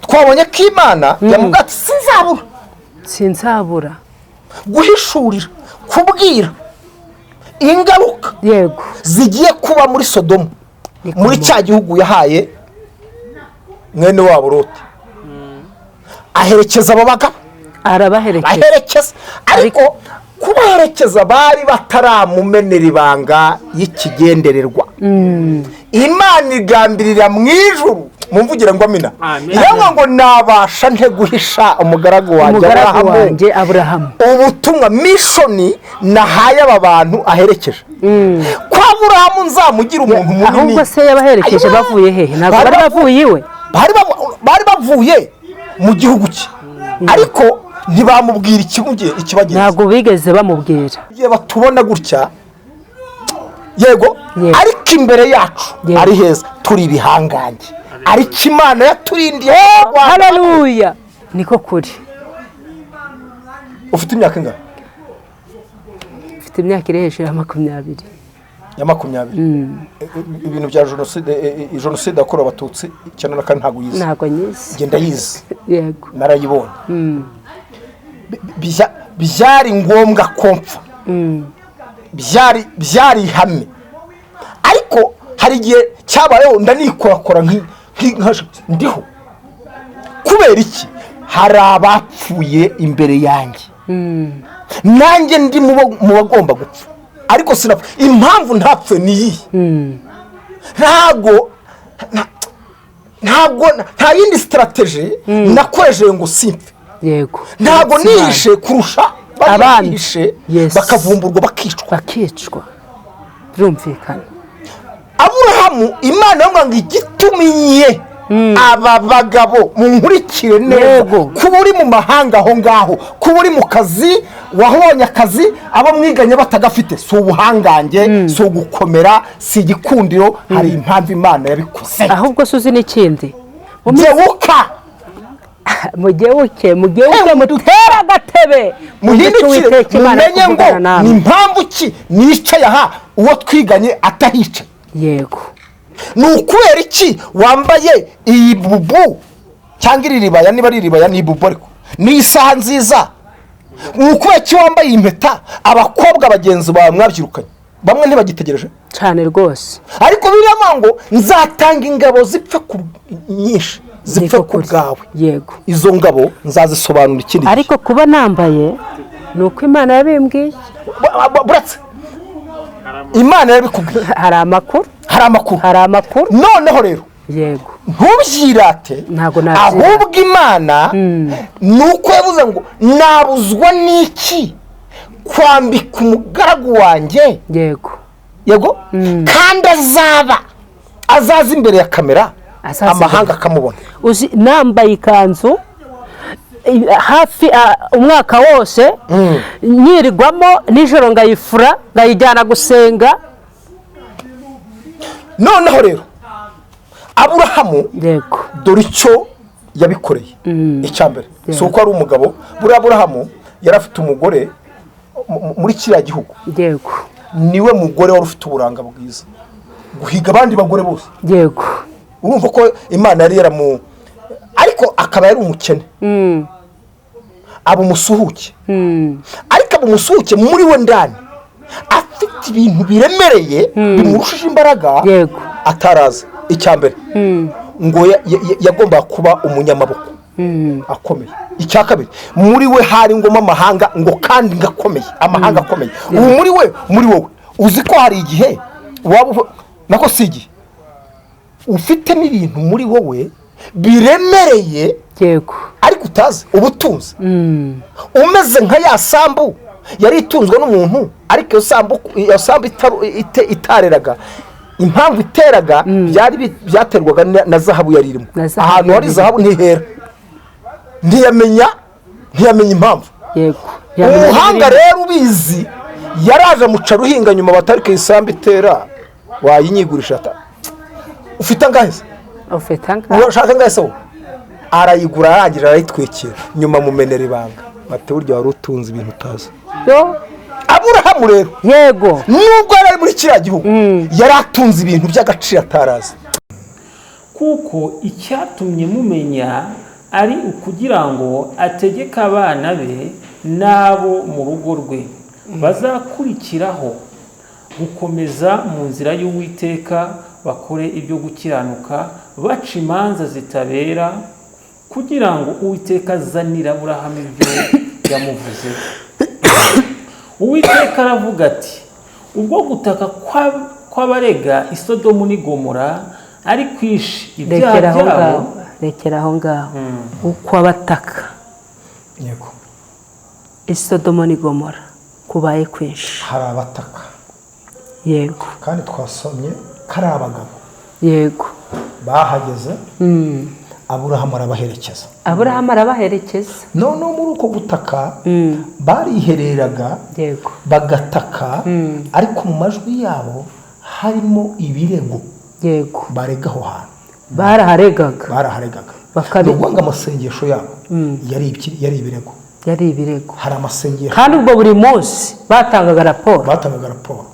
twabonye ko Imana yamubwira ati: "Sinzabura Sinzabura guhishurira, kubwira ingaruka zigiye kuba muri Sodomu, muri cya gihugu yahaye mwene wabo Loti." Aherekeza abo bagabo. Arabaherekeza. Aherekeza, ariko kubaherekeza bari bataramumenera ibanga y'ikigendererwa. Imana igambirira mu ijuru, mumvugire ngo amina. Amen. Iravuga ngo: "Nabasha nte guhisha umugaragu wanjye Umugaragu Aburahamu wanjye Aburahamu ubutumwa, mission nahaye aba bantu aherekeje, ko Aburahamu nzamugira umuntu munini?" Ahubwo se yabaherekeje Ayiwa. bavuye hehe? Ntabwo Bari bari bavuye iwe? Bari bavuye mu gihugu cye, ariko ntibamubwira ikibagenza. Ntabwo bigeze bamubwira. Igihe batubona gutya, yego, ariko imbere yacu ari heza, turi ibihangange, ariko Imana yaturindiye. Haleluya, niko kuri. Ufite imyaka ingana? Mfite imyaka iri hejuru ya 20. Ya 20. Ibintu bya jenoside, jenoside yakorewe Abatutsi 94, ntabwo uyizi? Ntabwo nyizi. Genda yizi. Narayibonye. Byari ngombwa ko mpfa, byari ihame, ariko hari igihe cyabayeho ndanikorakora ndiho. Kubera iki? Hari abapfuye imbere yanjye, nanjye ndi mu bagomba gupfa, ariko sinapfa. Impamvu ntapfe ni iyihe? Ntabwo nta yindi strategy nakoresheje ngo simpfe. Ntabwo nihishe kurusha bariya Abandi. bihishe, bakavumburwa, bakicwa. Bakicwa, birumvikana. Aburahamu, Imana yamubwira ngo: "Igitumiye aba bagabo, munkurikire neza." Kuba uri mu mahanga aho ngaho, kuba uri mu kazi, wabonye akazi abo mwiganye batagafite, si ubuhangange, si ugukomera, si igikundiro. Hari impamvu Imana yabikoze. Ahubwo se uzi n'ikindi? Gewuka. Mugewuke, mugewuke, mutere agatebe. Muhindukire. Uwiteka Imana Mumenye ngo kuvugana namwe. ni impamvu ki nicaye aha uwo twiganye atahicaye? Ni ukubera iki wambaye iyi bubu cyangwa iri ribaya, niba ari iribaya, ni ibubu, ariko ni isaha nziza? Ni ukubera iki wambaye iyi mpeta, abakobwa bagenzi bawe mwabyirukanye bamwe ntibagitegereje? Cyane rwose. Ariko biriya ngo: "Nzatanga ingabo zipfe ku nyinshi, zipfe Niko ku kuri. bwawe." Izo ngabo nzazisobanura ikindi gihe. Ariko kuba nambaye ni uko Imana yabimbwiye. Buretse, Imana yarabikubwiye. Hari amakuru. Hari amakuru. Hari amakuru. Noneho rero ntubyirate. Ntabwo nabyirata. Ahubwo Imana ni uko yavuze ngo: "Nabuzwa n'iki kwambika umugaragu wanjye Yego, kandi azaba azaza imbere ya kamera, Azaza amahanga akamubona. Uzi nambaye ikanzu hafi umwaka wose, nyirirwamo nijoro ngayifura, ngayijyana gusenga. Noneho rero Aburahamu, dore icyo yabikoreye. Icya mbere si uko ari umugabo. Buriya Aburahamu yari afite umugore muri kiriya gihugu. Niwe mugore wari ufite uburanga bwiza guhiga abandi bagore bose. Urumva ko Imana yari yaramu, ariko akaba yari umukene, aba umusuhuke. Ariko aba umusuhuke muri we ndani afite ibintu biremereye bimurushije imbaraga atarazi. Icya mbere ngo yagombaga kuba umunyamaboko akomeye. Icya kabiri, muri we hari ngoma amahanga, ngo kandi ngakomeye, amahanga akomeye. Ubu muri we, muri wowe, uzi ko hari igihe waba nako si igihe, ufitemo ibintu muri wowe biremereye, ariko utazi ubutunzi, umeze nka ya sambu yari itunzwe n'umuntu, ariko iyo sambu itareraga. Impamvu iteraga byari byaterwaga na zahabu yari irimo. Na zahabu Ahantu hari yari zahabu ntihera. Ntiyamenya impamvu. Umuhanga rero ubizi yaraje amuca ruhinga nyuma, batarika isambu itera, wayinyigurisha ufite angahe se? Ufite angahe? Urashaka angahe se wowe? Arayigura, arangije arayitwikira, nyuma mumenera ibanga bati: "Burya wari utunze ibintu utazi." Yo. Aburahamu rero, nubwo yari ari muri kiriya gihugu, yari atunze ibintu by'agaciro atarazi. Kuko icyatumye mumenya ari ukugira ngo ategeke abana be n'abo mu rugo rwe bazakurikiraho gukomeza mu nzira y'Uwiteka, bakore ibyo gukiranuka, baca imanza zitabera, kugira ngo Uwiteka azanire Aburahamu ibyo yamuvuze. Uwiteka aravuga ati: "Ubwo gutaka kw'abarega i Sodomu n'i Gomora ari kwinshi, ibyaha Rekera aho byabo" ngaho, rekera aho ngaho. Uko abataka i Sodomu n'i Gomora kubaye kwinshi. Hari abataka. Kandi twasomye ko ari abagabo bahageze, Aburahamu arabaherekeza. Aburahamu arabaherekeza. Noneho muri uko gutaka barihereraga, bagataka, ariko mu majwi yabo harimo ibirego barega aho hantu. Baraharegaga. Baraharegaga. Ni ukuvuga ngo amasengesho yabo yari ibirego. Yari ibirego. Hari amasengesho. Kandi ubwo buri munsi batangaga raporo. Batangaga raporo.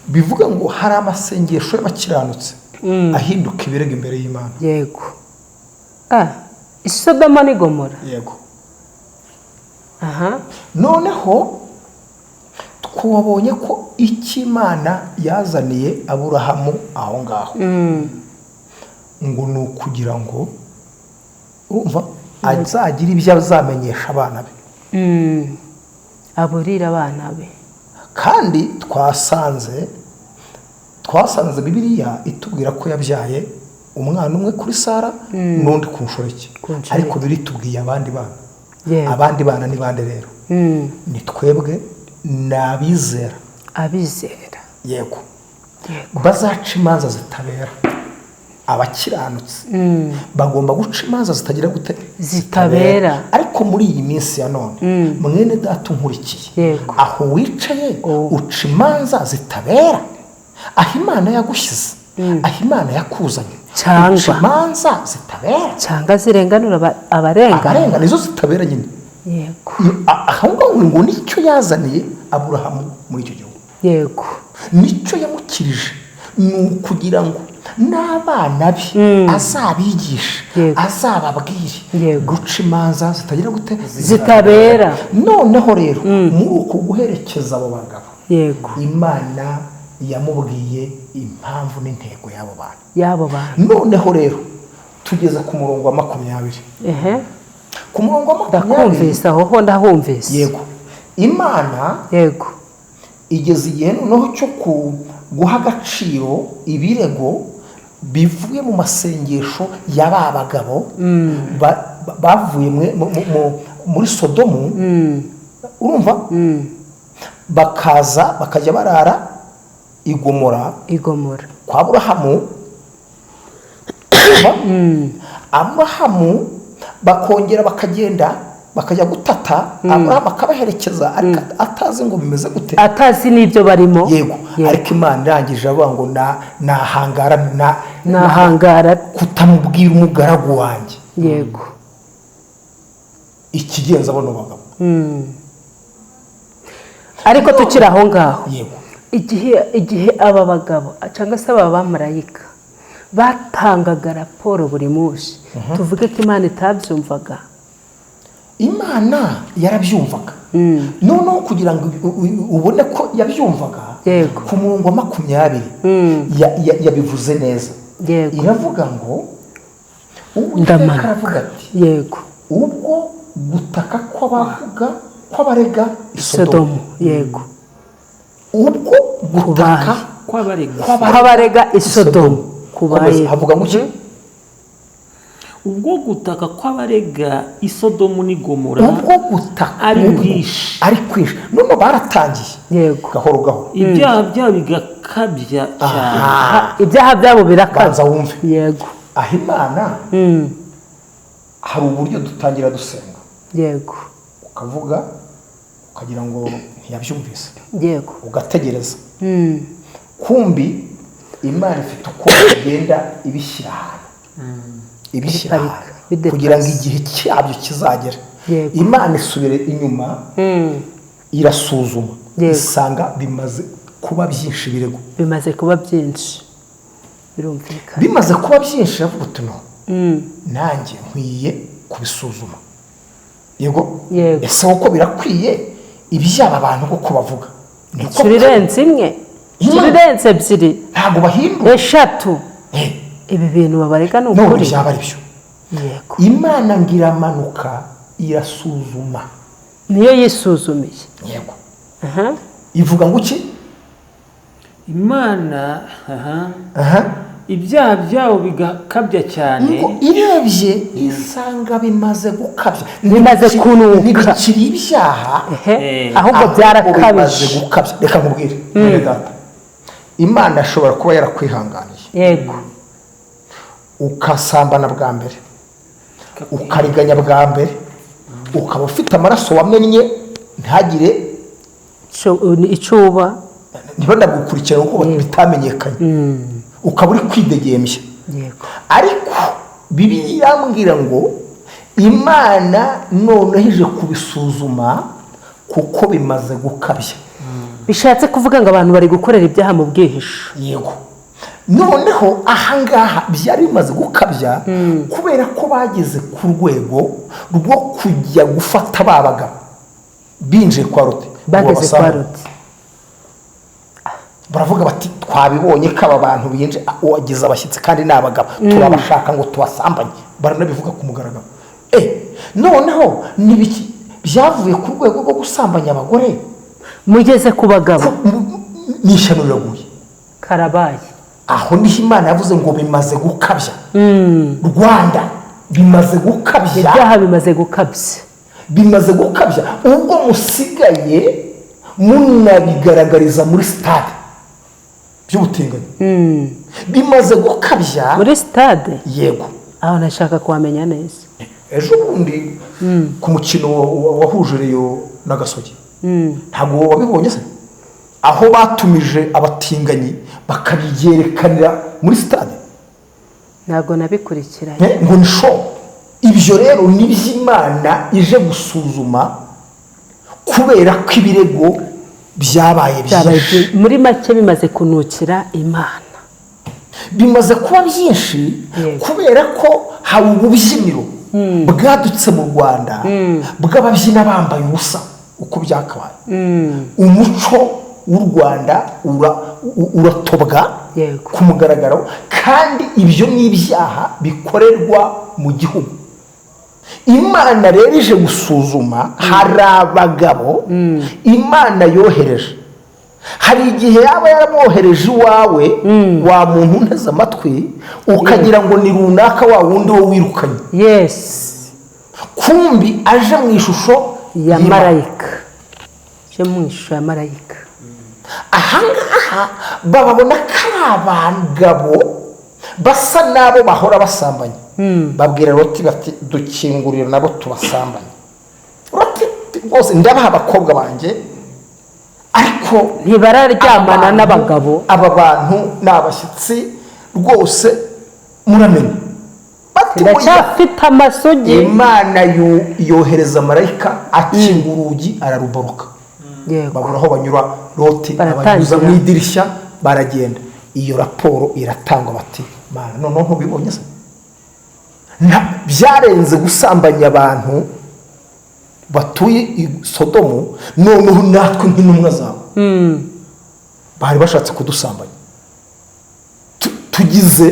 Bivuga ngo hari amasengesho y'abakiranutsi ahinduka ibirego imbere y'Imana. Yego, Isodoma n'i Gomora. Yego. Aha. Noneho twabonye ko icyo Imana yazaniye Aburahamu aho ngaho ngo ni ukugira ngo, urumva, azagire ibyo azamenyesha abana be. Aburira abana be. Kandi twasanze Bibiliya itubwira ko yabyaye umwana umwe kuri Sara n'undi ku nshoreke. Ku nshoreke. Ariko biritubwiye abandi bana. Abandi bana ni bande rero? Ni twebwe, ni abizera. Abizera. Yego, bazaca imanza zitabera. Abakiranutsi bagomba guca imanza zitagira gute? Zitabera. Ariko muri iyi minsi ya none, mwene data unkurikiye, aho wicaye uca imanza zitabera? Aho Imana yagushyize, aho Imana yakuzanye, uca imanza zitabera? Cyangwa zirenganura abarengana. Abarengana, nizo zitabera nyine. Aho ngaho ngo nicyo yazaniye Aburahamu muri icyo gihugu. Nicyo yamukirije ni ukugira ngo n'abana be azabigishe, azababwire guca imanza zitagira gute? Zitabera. Noneho rero muri uku guherekeza abo bagabo, Imana yamubwiye impamvu n'intego y'abo bantu. Y'abo bantu. Noneho rero tugeze ku murongo wa 20. Ku murongo wa 20. Ndakumvise, aho ho ndahumvise. Yego, Imana igeze igihe noneho cyo guha agaciro ibirego bivuye mu masengesho ya ba bagabo bavuye muri Sodomu, urumva, bakaza bakajya barara. I Gomora. Igomora. Kwa Aburahamu. Aburahamu bakongera bakagenda, bakajya gutata, Aburahamu akabaherekeza, ariko atazi ngo bimeze gute. Atazi n'ibyo barimo. Yego. Yego. Ariko Imana irangije avuga ngo nahangara na Nahangara. kutamubwira umugaragu wanjye ikigenza bano bagabo. Ariko tukiri aho ngaho, Yego. igihe aba bagabo cyangwa se aba bamarayika batangaga raporo buri munsi, tuvuge ko Imana itabyumvaga? Imana yarabyumvaga. Noneho kugira ngo ubone ko yabyumvaga, ku murongo wa 20 yabivuze neza. Iravuga ngo, Uwiteka Ndamanuka. aravuga ati: "Ubwo gutaka kw'abavuga kw'abarega i Sodomu." Sodomu, yego. Ubwo gutaka Kw'abarega. Kw'abarega i Sodomu Komeza, kubaye. havuga ngo iki? Ubwo gutaka kw'abarega i Sodomu n'i Gomora Ubwo gutaka ari ubwo kwinshi. Ari kwinshi. None baratangiye gahoro gahoro. Ibyaha byabo bigakabya cyane. Aha. Ibyaha byabo birakabya. Banza wumve. Aho Imana, hari uburyo dutangira dusenga, ukavuga ukagira ngo ntiyabyumvise, ugategereza. Kumbi Imana ifite uko igenda ibishyira ahantu, ibishyira Ibiparika, ahantu bideplase. kugira ngo igihe cyabyo kizagere. Imana isubire inyuma, irasuzuma, isanga bimaze kuba byinshi ibirego. Bimaze kuba byinshi, birumvikana. Bimaze kuba byinshi, iravuga uti: "No, nanjye nkwiye kubisuzuma." Yego. Yego. Ese koko birakwiye ibyaba bantu koko bavuga? Niko. Inshuro irenze imwe, inshuro irenze ebyiri, Ntabwo bahindura. eshatu, ibi bintu babarega ni None ukuri? byaba ari byo? Imana ngo iramanuka, irasuzuma. Niyo yisuzumiye. Yego. Aha. Ivuga ngo iki? Imana, aha, Aha. ibyaha byabo bigakabya cyane. Ngo irebye isanga bimaze gukabya. Bimaze kunuka. Ntibikiri ibyaha, Ehe. Ahubwo Ahubwo bimaze byarakabije. gukabya. Reka nkubwire, mwene data, Imana ashobora kuba yarakwihanganiye, ukasambana bwa mbere, ukariganya bwa mbere, ukaba ufite amaraso wamennye ntagire Icuba. Ntibandagukurikirane kuko bitamenyekanye, ukaba uri kwidegembya. Ariko Bibiliya irambwira ngo Imana noneho ije kubisuzuma kuko bimaze gukabya. Bishatse kuvuga ngo abantu bari gukorera ibyaha mu bwihisho. Yego. Noneho ahangaha byari bimaze gukabya kubera ko bageze ku rwego rwo kujya gufata ba bagabo binjiye kwa Loti ngo Bageze kwa babasambanye. Loti. Baravuga bati: "Twabibonye ko aba bantu binje, wagize abashyitsi kandi ni abagabo, turabashaka ngo tubasambanye." Baranabivuga ku mugaragaro. Noneho nibiki byavuye ku rwego rwo gusambanya abagore? Mugeze ku bagabo. N'ishyano riraguye. Karabaye. Aho niho Imana yavuze ngo bimaze gukabya. Rwanda, bimaze gukabya. Ibyaha bimaze gukabya. Bimaze gukabya ubwo musigaye munabigaragariza muri sitade by'ubutinganyi. Bimaze gukabya. Muri sitade? Yego. Aho nashaka kuhamenya neza. Ejo bundi ku mukino wahuje Rayon na Gasogi, ntabwo wabibonye se, aho batumije abatinganyi bakabyerekanira muri sitade? Ntabwo nabikurikiranye. Ngo ni show. Ibyo rero ni iby'Imana ije gusuzuma kubera ko ibirego byabaye Byabaye byinshi. byinshi. Muri make bimaze kunukira Imana. Bimaze kuba byinshi kubera ko hari ububyiniro bwadutse mu Rwanda bw'ababyina bambaye ubusa uko byakabaye. Umuco w'u Rwanda uratobwa ku mugaragaro, kandi ibyo ni ibyaha bikorerwa mu gihugu. Imana rero ije gusuzuma. Hari abagabo Imana yohereje. Hari igihe yaba yaramwohereje iwawe, wa muntu unteze amatwi, ukagira ngo ni runaka, wa wundi wo wirukanye. Kumbi aje mu ishusho Ya y'Imana. Marayika, je mu ishusho ya marayika. Ahangaha bababona ko ari abagabo basa n'abo bahora basambanye. Babwira Loti bati: "Dukingurire nabo tubasambanye." Loti rwose, ndabaha abakobwa banjye, ariko Ntibararyamana aba bantu- n'abagabo. Aba bantu ni abashyitsi rwose, muramenye. Bati: "Oya." Ndacyafite amasugi. Imana yohereza marayika, akinga urugi, ararubaruka. Babura aho banyura. Loti Baratangira. abanyuza mu idirishya, baragenda. Iyo raporo iratangwa, bati: "Mana, noneho ntubibonye se?" Byarenze gusambanya abantu batuye i Sodomu, noneho natwe nk'intumwa zawe bari bashatse kudusambanya. Tugize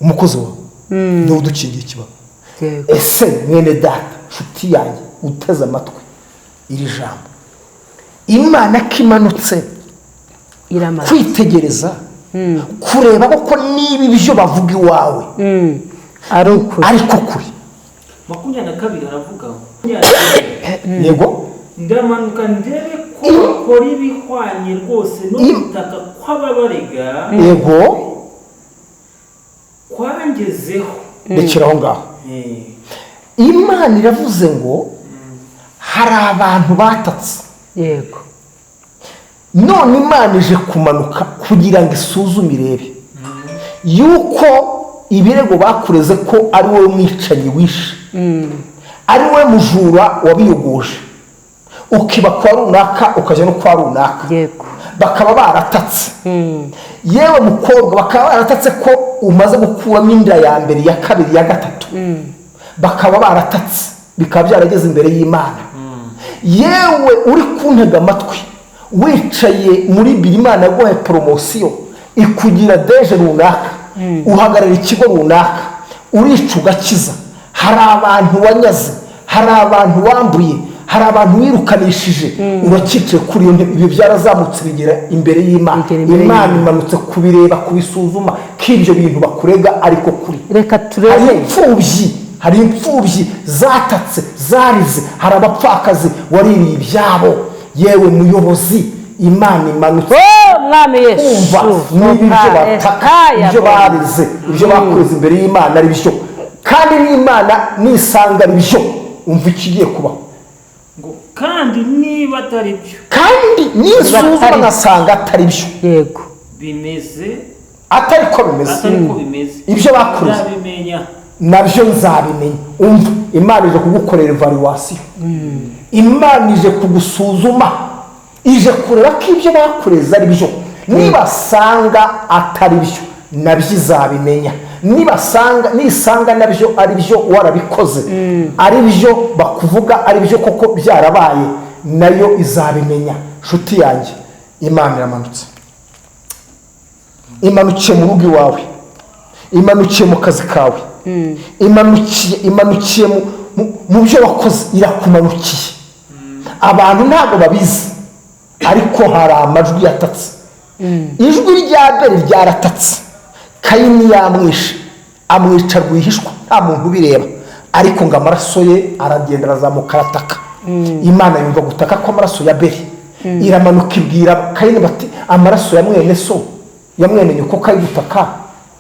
umukozi wawe niwe udukingiye ikibaba. Ese mwene data, nshuti yanjye uteze amatwi iri jambo, Imana ko imanutse Iramara kwitegereza, kureba koko niba ibyo bavuga iwawe ari ukuri? Ariko kuri 22 haravuga ngo Yego. Ndamanuka ndebe ko bakora ibihwanye rwose no gutaka kw'ababarega kwangezeho. Rekera aho ngaho. Imana iravuze ngo hari abantu batatse. None Imana ije kumanuka kugira ngo isuzume, irebe yuko ibirego bakureze ko ari wowe mwicanyi wishe, ari wowe mujura wabiyogoje, ukiba kwa runaka, ukajya no kwa runaka, bakaba baratatse. Yewe mukobwa, bakaba baratatse ko umaze gukuramo inda ya mbere, iya kabiri, iya gatatu, bakaba baratatse, bikaba byarageze imbere y'Imana. Yewe uri kuntega amatwi, wicaye muri biro, Imana yaguhaye promotion, ikugira DG runaka, uhagarara ikigo runaka, urica ugakiza. Hari abantu wanyaze, hari abantu wambuye, hari abantu wirukanishije, uracicaye kuri iyo ntebe. Ibyo byarazamutse bigera imbere y'Imana. Bigera imbere Imana y'Imana. imanutse kubireba, kubisuzuma ko ibyo bintu bakurega ariko kuri. Reka Hari turebe. imfubyi, hari imfubyi zatatse, zarize, hari abapfakazi waririye ibyabo. Yewe muyobozi, Imana imanutse Oh, Mwami Yesu. kumva niba ibyo bataka, ibyo barize, ibyo bakoze imbere y'Imana ari byo, kandi n'Imana nisanga ari byo, umva ikigiye kubaho. Ngo kandi niba atari byo, Kandi nisuzuma atari byo. ngasanga atari byo, Yego bimeze, atari ko bimeze, atari ko bimeze, ibyo bakoze, nzabimenya. Nabyo nzabimenya. Umva, Imana ije kugukorera evaluation, Imana ije kugusuzuma, ije kureba ko ibyo bakureze ari byo. Nibasanga atari byo, nabyo izabimenya. Nibasanga, nisanga nabyo ari byo, warabikoze ari byo bakuvuga, ari byo koko byarabaye, nayo izabimenya. Nshuti yanjye, Imana iramanutse, imanukiye mu rugo iwawe, imanukiye mu kazi kawe, imanukiye mu byo wakoze, irakumanukiye. Abantu ntabwo babizi, ariko hari amajwi yatatse. Ijwi rya Abeli ryaratatse. Kayini yamwishe, amwica rwihishwa, nta muntu ubireba, ariko ngo amaraso ye aragenda, arazamuka, arataka. Imana yumva gutaka kw'amaraso ya Abeli, iramanuka, ibwira Kayini bati: "Amaraso ya mwene so, ya mwene nyoko kari gutaka,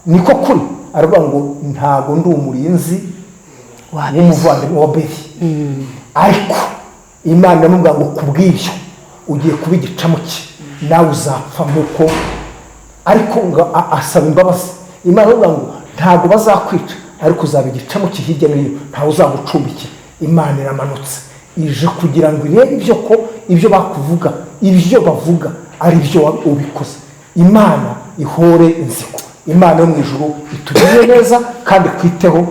niko kuri?" Aravuga ngo: "Ntago ndi umurinzi w'umuvandimwe wa Abeli." Ariko Imana iramubwira ngo: "Kubw'ibyo ugiye kuba igicamuke, nawe uzapfa nk'uko." Ariko ngo asaba imbabazi. Imana iramubwira ngo: "Ntabwo bazakwica, ariko uzaba igicamuke hirya no hino, ntawe uzagucumbikira." Imana iramanutse, ije kugira ngo irebe ibyo, ko ibyo bakuvuga, ibyo bavuga ari byo ubikoze. Imana ihore inzigo. Imana yo mu ijuru itugirire neza kandi kwiteho.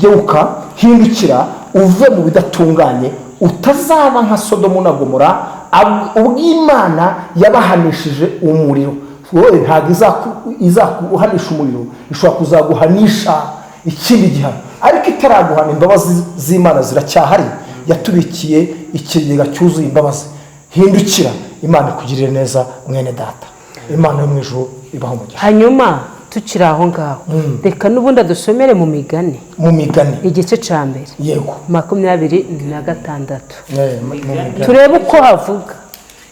Geuka, hindukira, uve mu bidatunganye, utazaba nka Sodomu na Gomora, ubwo Imana yabahanishije umuriro. Wowe ntabwo izakuhanisha umuriro, ishobora kuzaguhanisha ikindi gihano, ariko itaraguhana imbabazi z'Imana ziracyahari. Yatubikiye ikigega cyuzuye imbabazi. Hindukira, Imana ikugirire neza. Mwene data, Imana yo mu ijuru ibaho umugisha. Hanyuma Tukiri aho ngaho, reka n'ubundi adusomere mu Migani. Mu Migani. Igice cya mbere, 26. Mu Migani. Turebe uko havuga.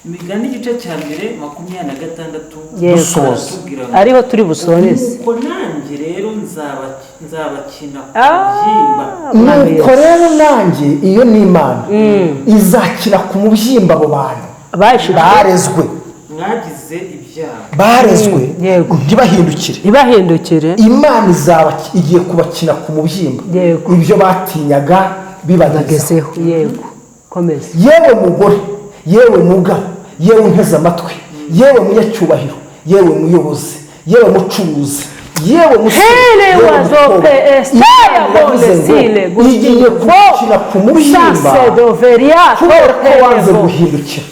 Imigani igice cya mbere, 26. Yego. Dusoza. Aratubwira ngo, Ariho turi busoreze. "Nuko nanjye rero nzabakina ku Ah. mubyimba." Mwami Nuko Yesu. rero nanjye, iyo ni Imana izakina ku mubyimba abo bantu Bashutswe. barezwe. Mwagize ibyaha. Barezwe Yego. ntibahindukire. Ntibahindukire. Imana izaba igiye kubakina ku mubyimba, ibyo batinyaga bibagezeho. Bagezeho, yego, komeza. Yewe mugore, yewe mugabo, yewe unteze amatwi, yewe munyacyubahiro, yewe muyobozi, yewe mucuruzi, yewe musore, Hele yewe wazo mukobwa, pe estaya Imana yavuze bonde ngo sile igiye kubakina ku mubyimba sasedoveria. kubera ko wanze guhindukira,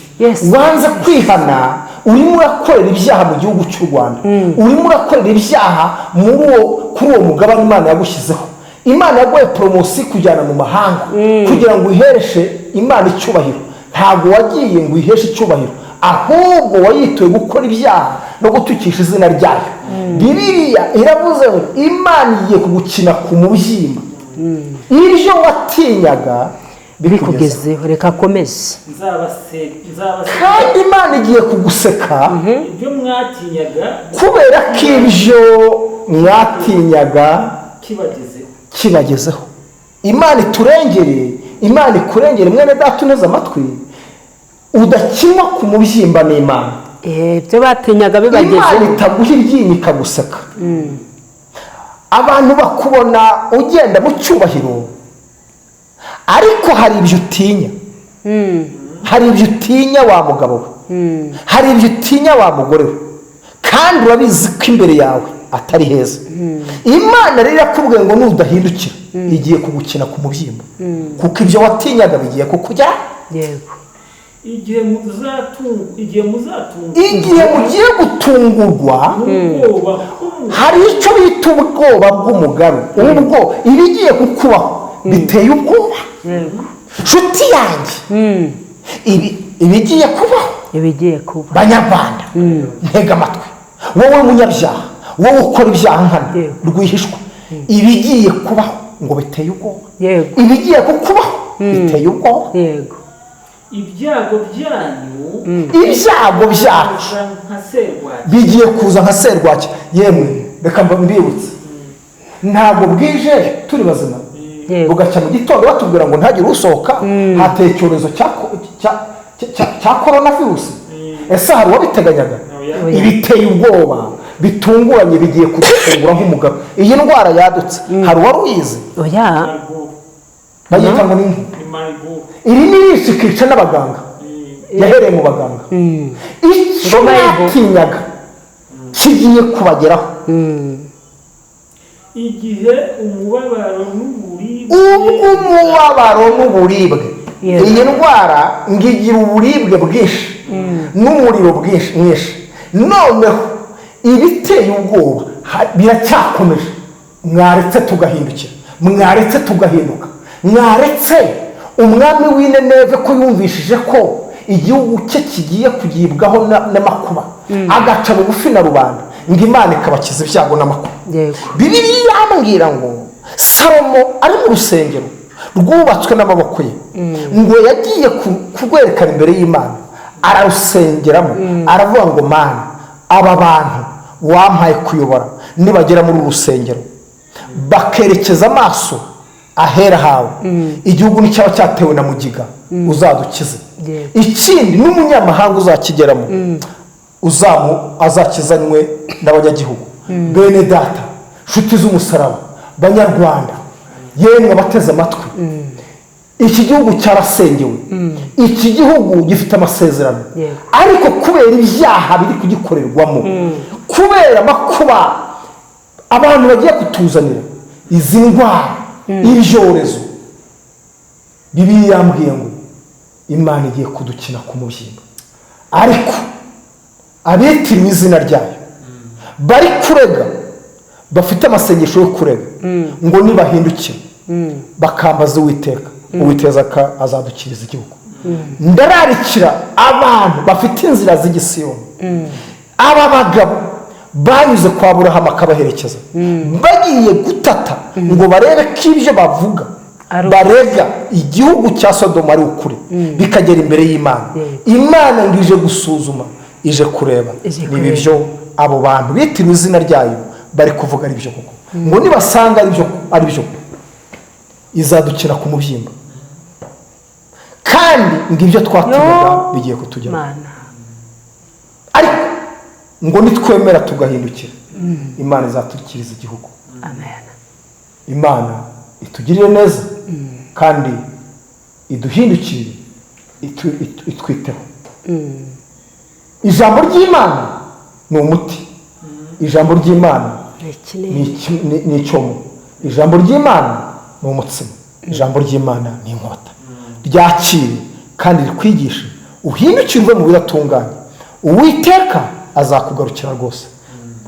wanze kwihana. Urimo urakorera ibyaha mu gihugu cy'u Rwanda, urimo urakorera ibyaha muri uwo kuri uwo mugabane Imana yagushyizeho. Imana yaguhaye promotion kujyana mu mahanga kugira ngo uhereshe Imana icyubahiro. Ntabwo wagiye ngo uyiheshe icyubahiro, ahubwo wayituye gukora ibyaha no gutukisha izina ryayo. Bibiliya iravuze ngo Imana igiye kugukina ku mubyimba, ibyo watinyaga bikugezeho. Bikugezeho, reka akomeze. Nzabase Kandi Imana igiye kuguseka ibyo mwatinyaga kubera ko ibyo mwatinyaga kibagezeho. Kibagezeho. Imana iturengere, Imana ikurengere, mwene data uneze amatwi, udakinwa ku mubyimba n'Imana. Ibyo batinyaga Imana bibagezeho. itaguha iryinyo ikaguseka. Abantu bakubona ugenda mu cyubahiro, ariko hari ibyo utinya, hari ibyo utinya wa mugabo we, hari ibyo utinya wa mugore we, kandi urabizi ko imbere yawe atari heza. Imana rero irakubwiye ngo nudahindukira igiye kugukina ku mubyimba, kuko ibyo watinyaga bigiye kukujya. Igihe muzatunga Igihe mugiye gutungurwa n'ubwoba bw'umuntu. Hari icyo bita ubwoba bw'umugaru. Ubwo ibigiye kukubaho biteye ubwoba, nshuti yanjye, ibi ibigiye kubaho. Ibigiye kuba. Banyarwanda, ntega amatwi, wowe munyabyaha, wowe ukora ibyaha nkana, rwihishwa, ibigiye kubaho ngo biteye ubwoba. Ibigiye kukubaho biteye ubwoba. Ibyago byanyu Ibyago byacu biza nka serwakira. bigiye kuza nka serwakira. Yemwe, reka mbibutse, ntabwo bwije turi bazima, bugacya mu gitondo batubwira ngo ntagire usohoka, hateye icyorezo cya korona virusi. Ese hari uwabiteganyaga? Oya. Ibiteye ubwoba bitunguranye bigiye kudutungura nk'umugabo. Iyi ndwara yadutse, hari uwari uyizi? Oya. Marburg. Bayita ngo ni nki? Ni Marburg. Iri ni yishe ikica n'abaganga, yahereye mu baganga. Icyo Ngoma y'Ibo. mwatinyaga kigiye kubageraho. Igihe umubabaro n'uburibwe Ubwo umubabaro n'uburibwe. Iyi ndwara ngo igira uburibwe bwinshi n'umuriro bwinshi mwinshi. Noneho ibiteye ubwoba biracyakomeje. Mwaretse tugahindukira, mwaretse tugahinduka, mwaretse umwami w'Ineneve ko yumvishije ko igihugu cye kigiye kugibwaho n'amakuba, agaca bugufi na rubanda, ngo Imana ikabakiza ibyago n'amakuba. Bibiliya irambwira ngo Salomo ari mu rusengero rwubatswe n'amaboko ye, ngo yagiye kurwerekana imbere y'Imana, ararusengeramo, aravuga ngo: "Mana, aba bantu wampaye kuyobora nibagera muri uru rusengero bakerekeza amaso ahera hawe, igihugu nticyaba cyatewe na mugiga, uzadukize." Ikindi, n'umunyamahanga uzakigeramo uzamu azakizanywe n'abanyagihugu. Bene data, nshuti z'umusaraba, banyarwanda, yemwe abateze amatwi, iki gihugu cyarasengewe, iki gihugu gifite amasezerano, ariko kubera ibyaha biri kugikorerwamo, kubera amakuba abantu bagiye kutuzanira, izi ndwara, ibyorezo, Bibiliya yambwiye ngo Imana igiye kudukina ku mubyimba. Ariko abitiriwe izina ryayo bari kurega, bafite amasengesho yo kurega, ngo nibahindukire bakambaza Uwiteka, Uwiteka azadukiriza igihugu. Ndararikira abantu bafite inzira z'igisiyoni, aba bagabo. Banyuze kwa Burahamu akabaherekeza, bagiye gutata ngo barebe ko ibyo bavuga, Ari barega igihugu cya Sodomu ari ukuri, bikagera imbere y'Imana. Imana ngo ije gusuzuma, ije kureba Ije niba kureba. ibyo abo bantu bitiriwe izina ryayo bari kuvuga ari byo koko. Ngo nibasanga ari byo, izadukina ku mubyimba, kandi ngo ibyo twatinyaga Yo. bigiye kutugeraho. Mana. Ariko ngo nitwemera tugahindukira, Imana izatukiriza igihugu. Amen. Imana itugirire neza kandi iduhindukire, itwiteho. Ijambo ry'Imana ni umuti, ijambo ry'Imana Ni ni ikinini. ni icyomo, ijambo ry'Imana ni umutsima, ijambo ry'Imana ni inkota. Ryakire kandi rikwigishe, uhindukire uve mu bidatunganye. Uwiteka azakugarukira rwose.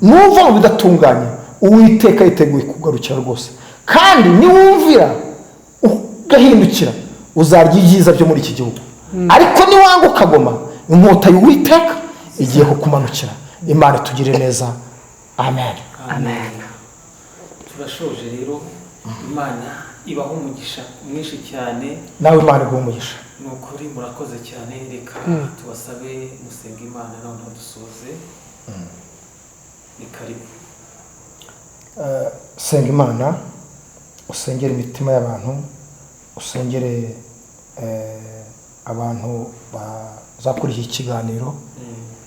Nuva mu bidatunganye, Uwiteka yiteguye kugarukira rwose, kandi niwumvira ugahindukira, uzarya ibyiza byo muri iki gihugu. Ariko niwanga ukagoma, inkota y'Uwiteka igiye kukumanukira. Imana itugirire neza. Amen. Amen. Turashoje rero. Imana ibaho umugisha mwinshi cyane. Nawe Imana iguhe umugisha. Ni ukuri murakoze cyane. Reka tubasabe musenge Imana, noneho dusoze. Ni karibu. Senga Imana, usengere imitima y'abantu, usengere abantu bazakora iki kiganiro.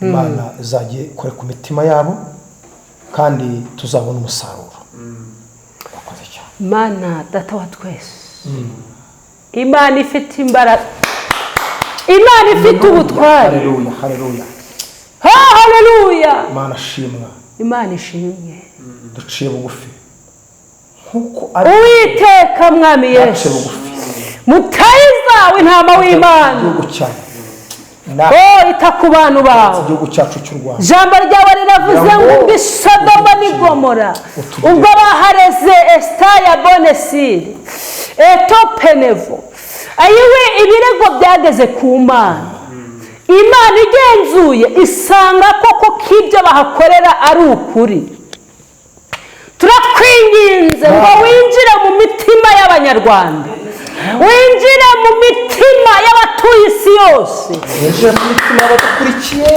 Imana izajye ikore ku mitima yabo kandi tuzabona umusaruro. Urakoze cyane. Mana Data wa twese, Imana ifite imbaraga, Imana ifite ubutware. Haleluya, haleluya. Ha, haleluya. Imana shimwa. Imana ishimwe. Duciye bugufi nk'uko ari Uwiteka Mwami yaciye Yesu, bugufi mutayiza w'intama w'Imana, igihugu cyawe na oh, ita ku bantu bawe. Igihugu cyacu cy'u Rwanda. Ijambo ryawe riravuze ngo ubwo i Sodoma n'i Gomora, ubwo bahareze Esitaya Bonesiri Etopenevo, ayiwe, ibirego byageze ku Mana, Imana igenzuye isanga koko ko ibyo bahakorera ari ukuri. Turakwinginze ngo winjire mu mitima y'Abanyarwanda, winjire mu mitima y'abatuye isi yose. Winjire mu mitima y'abadukurikiye.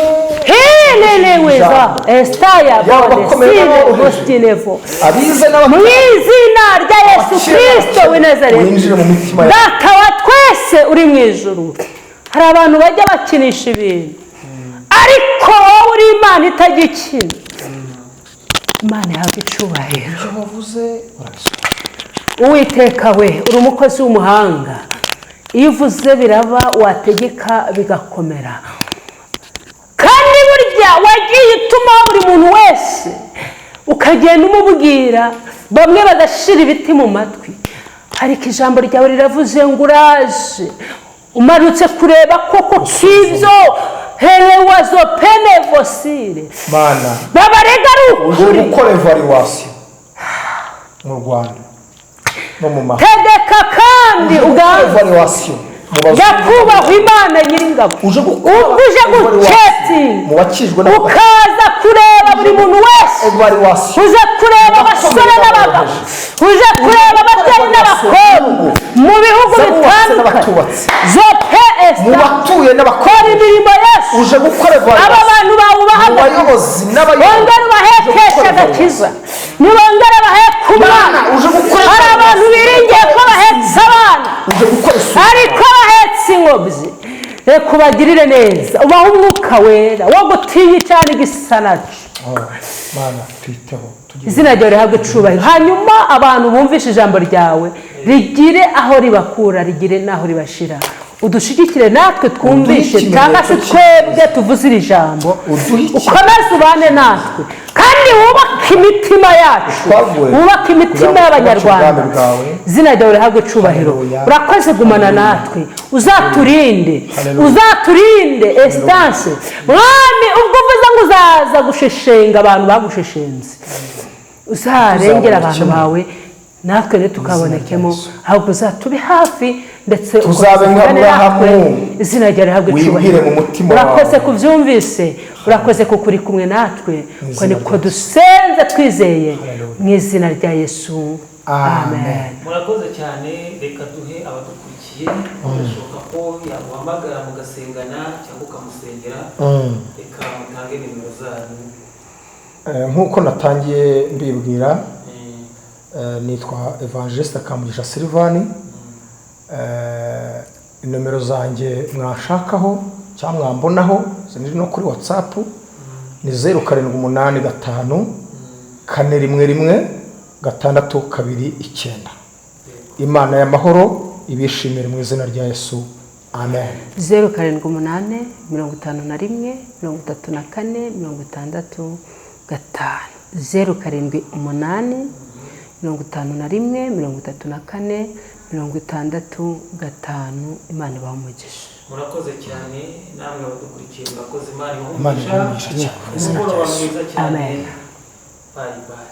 Heleleweza Esitaya Yaba abakomeye Bonesire n'aboroheje. Bositinevo. Abize Mu n'abakene. izina rya Yesu Kirisito w'i Nazareti. Winjire mu mitima yabo. Data wa twese uri mu ijuru, hari abantu bajya bakinisha ibintu, ariko wowe uri Imana itajya ikina. Imana ihabwa icyubahiro. Ibyo wavuze urabisoma. Uwiteka we, uri umukozi w'umuhanga. Iyo uvuze biraba, wategeka bigakomera. Kandi burya wagiye utuma buri muntu wese, ukagenda umubwira, bamwe bagashira ibiti mu matwi, ariko ijambo ryawe riravuze ngo uraje, umanutse kureba koko k'ibyo herewazo penevosire Mana, babarega ari uje ukuri. gukora evaluation mu Rwanda no mu mahanga. Tegeka kandi Uje gukora uganze. evaluation mu bazungu. Nyakubahwa Imana Nyiringabo, Uje gukora ubwo uje evaluation gucetinga, mu bakijwe n'abadakijwe. ukaza kureba buri muntu wese, Evaluation uze kureba abasore n'abagabo, uze kureba ababyeyi n'abakobwa mu bihugu Z'abubatse bitandukanye, n'abatubatse. Zope Mu Esita, batuye n'abakora. kora imirimo Yesu. Uje gukora Aba evaluation bantu bawubaha mu bayobozi n'abayobozi. bongere ubahekeshe agakiza, nibongere baheke umwana. Mana, uje gukora Hari abantu biringiye ko bahetse abana, Uje gukora isuku. ariko bahetse ingobyi. Reka ubagirire neza, ubahe umwuka wera wo gutinya cyane igisa nacyo. Oh, Mana, twiteho tugire. Izina ryawe rihabwe icubahiro. Hanyuma abantu bumvishe ijambo ryawe, rigire aho ribakura, rigire n'aho ribashira. Udushigikire natwe twumvishe, Uduhe cyangwa se ikimenyetso. twebwe tuvuze iri jambo. Uduhe Ukomeze ubane natwe kandi wubake imitima yacu, Twagure wubake imitima kugira ngo y'Abanyarwanda. twubake ubwami bwawe. Izina ryawe rihabwe icubahiro. Haleluya. Urakoze, gumana natwe, uzaturinde. Haleluya. Uzaturinde esitanse. Mwami, ubwo uvuze ngo uzaza gusheshenga abantu bagusheshenze, uzarengera abantu Tuzabonekemo. bawe, natwe ntitukabonekemo, Yesu. ahubwo uzatube hafi. Ndetse Tuzabe nka ukomeze Aburahamu. natwe. Izina ryawe rihabwe Wibwire icyubahiro. mu mutima Urakoze wawe. kubyumvise, urakoze kuko uri kumwe natwe, ko izina niko rya dusenze twizeye, Hallelujah. mu izina rya Yesu, Amen. amen. Murakoze cyane. Reka duhe abadukurikiye, birashoboka ko yaguhamagara mugasengana cyangwa ukamusengera. Reka mutange nimero zanyu. Nk'uko natangiye mbibwira, nitwa Evangeliste Kamugisha Silvani. Nomero zanjye mwashakaho cyangwa mwambonaho ziri no kuri WhatsApp ni 0785411629. Imana y'amahoro ibishimire mu izina rya Yesu, amen. 0785134665, 0785134665. Imana ibahe umugisha. Murakoze cyane namwe abadukurikiye, murakoze. Imana ibahe Imana ibahe umugisha. umugisha cyane mu izina rya Umugoroba Yesu. mwiza cyane. Amen. Bye bye.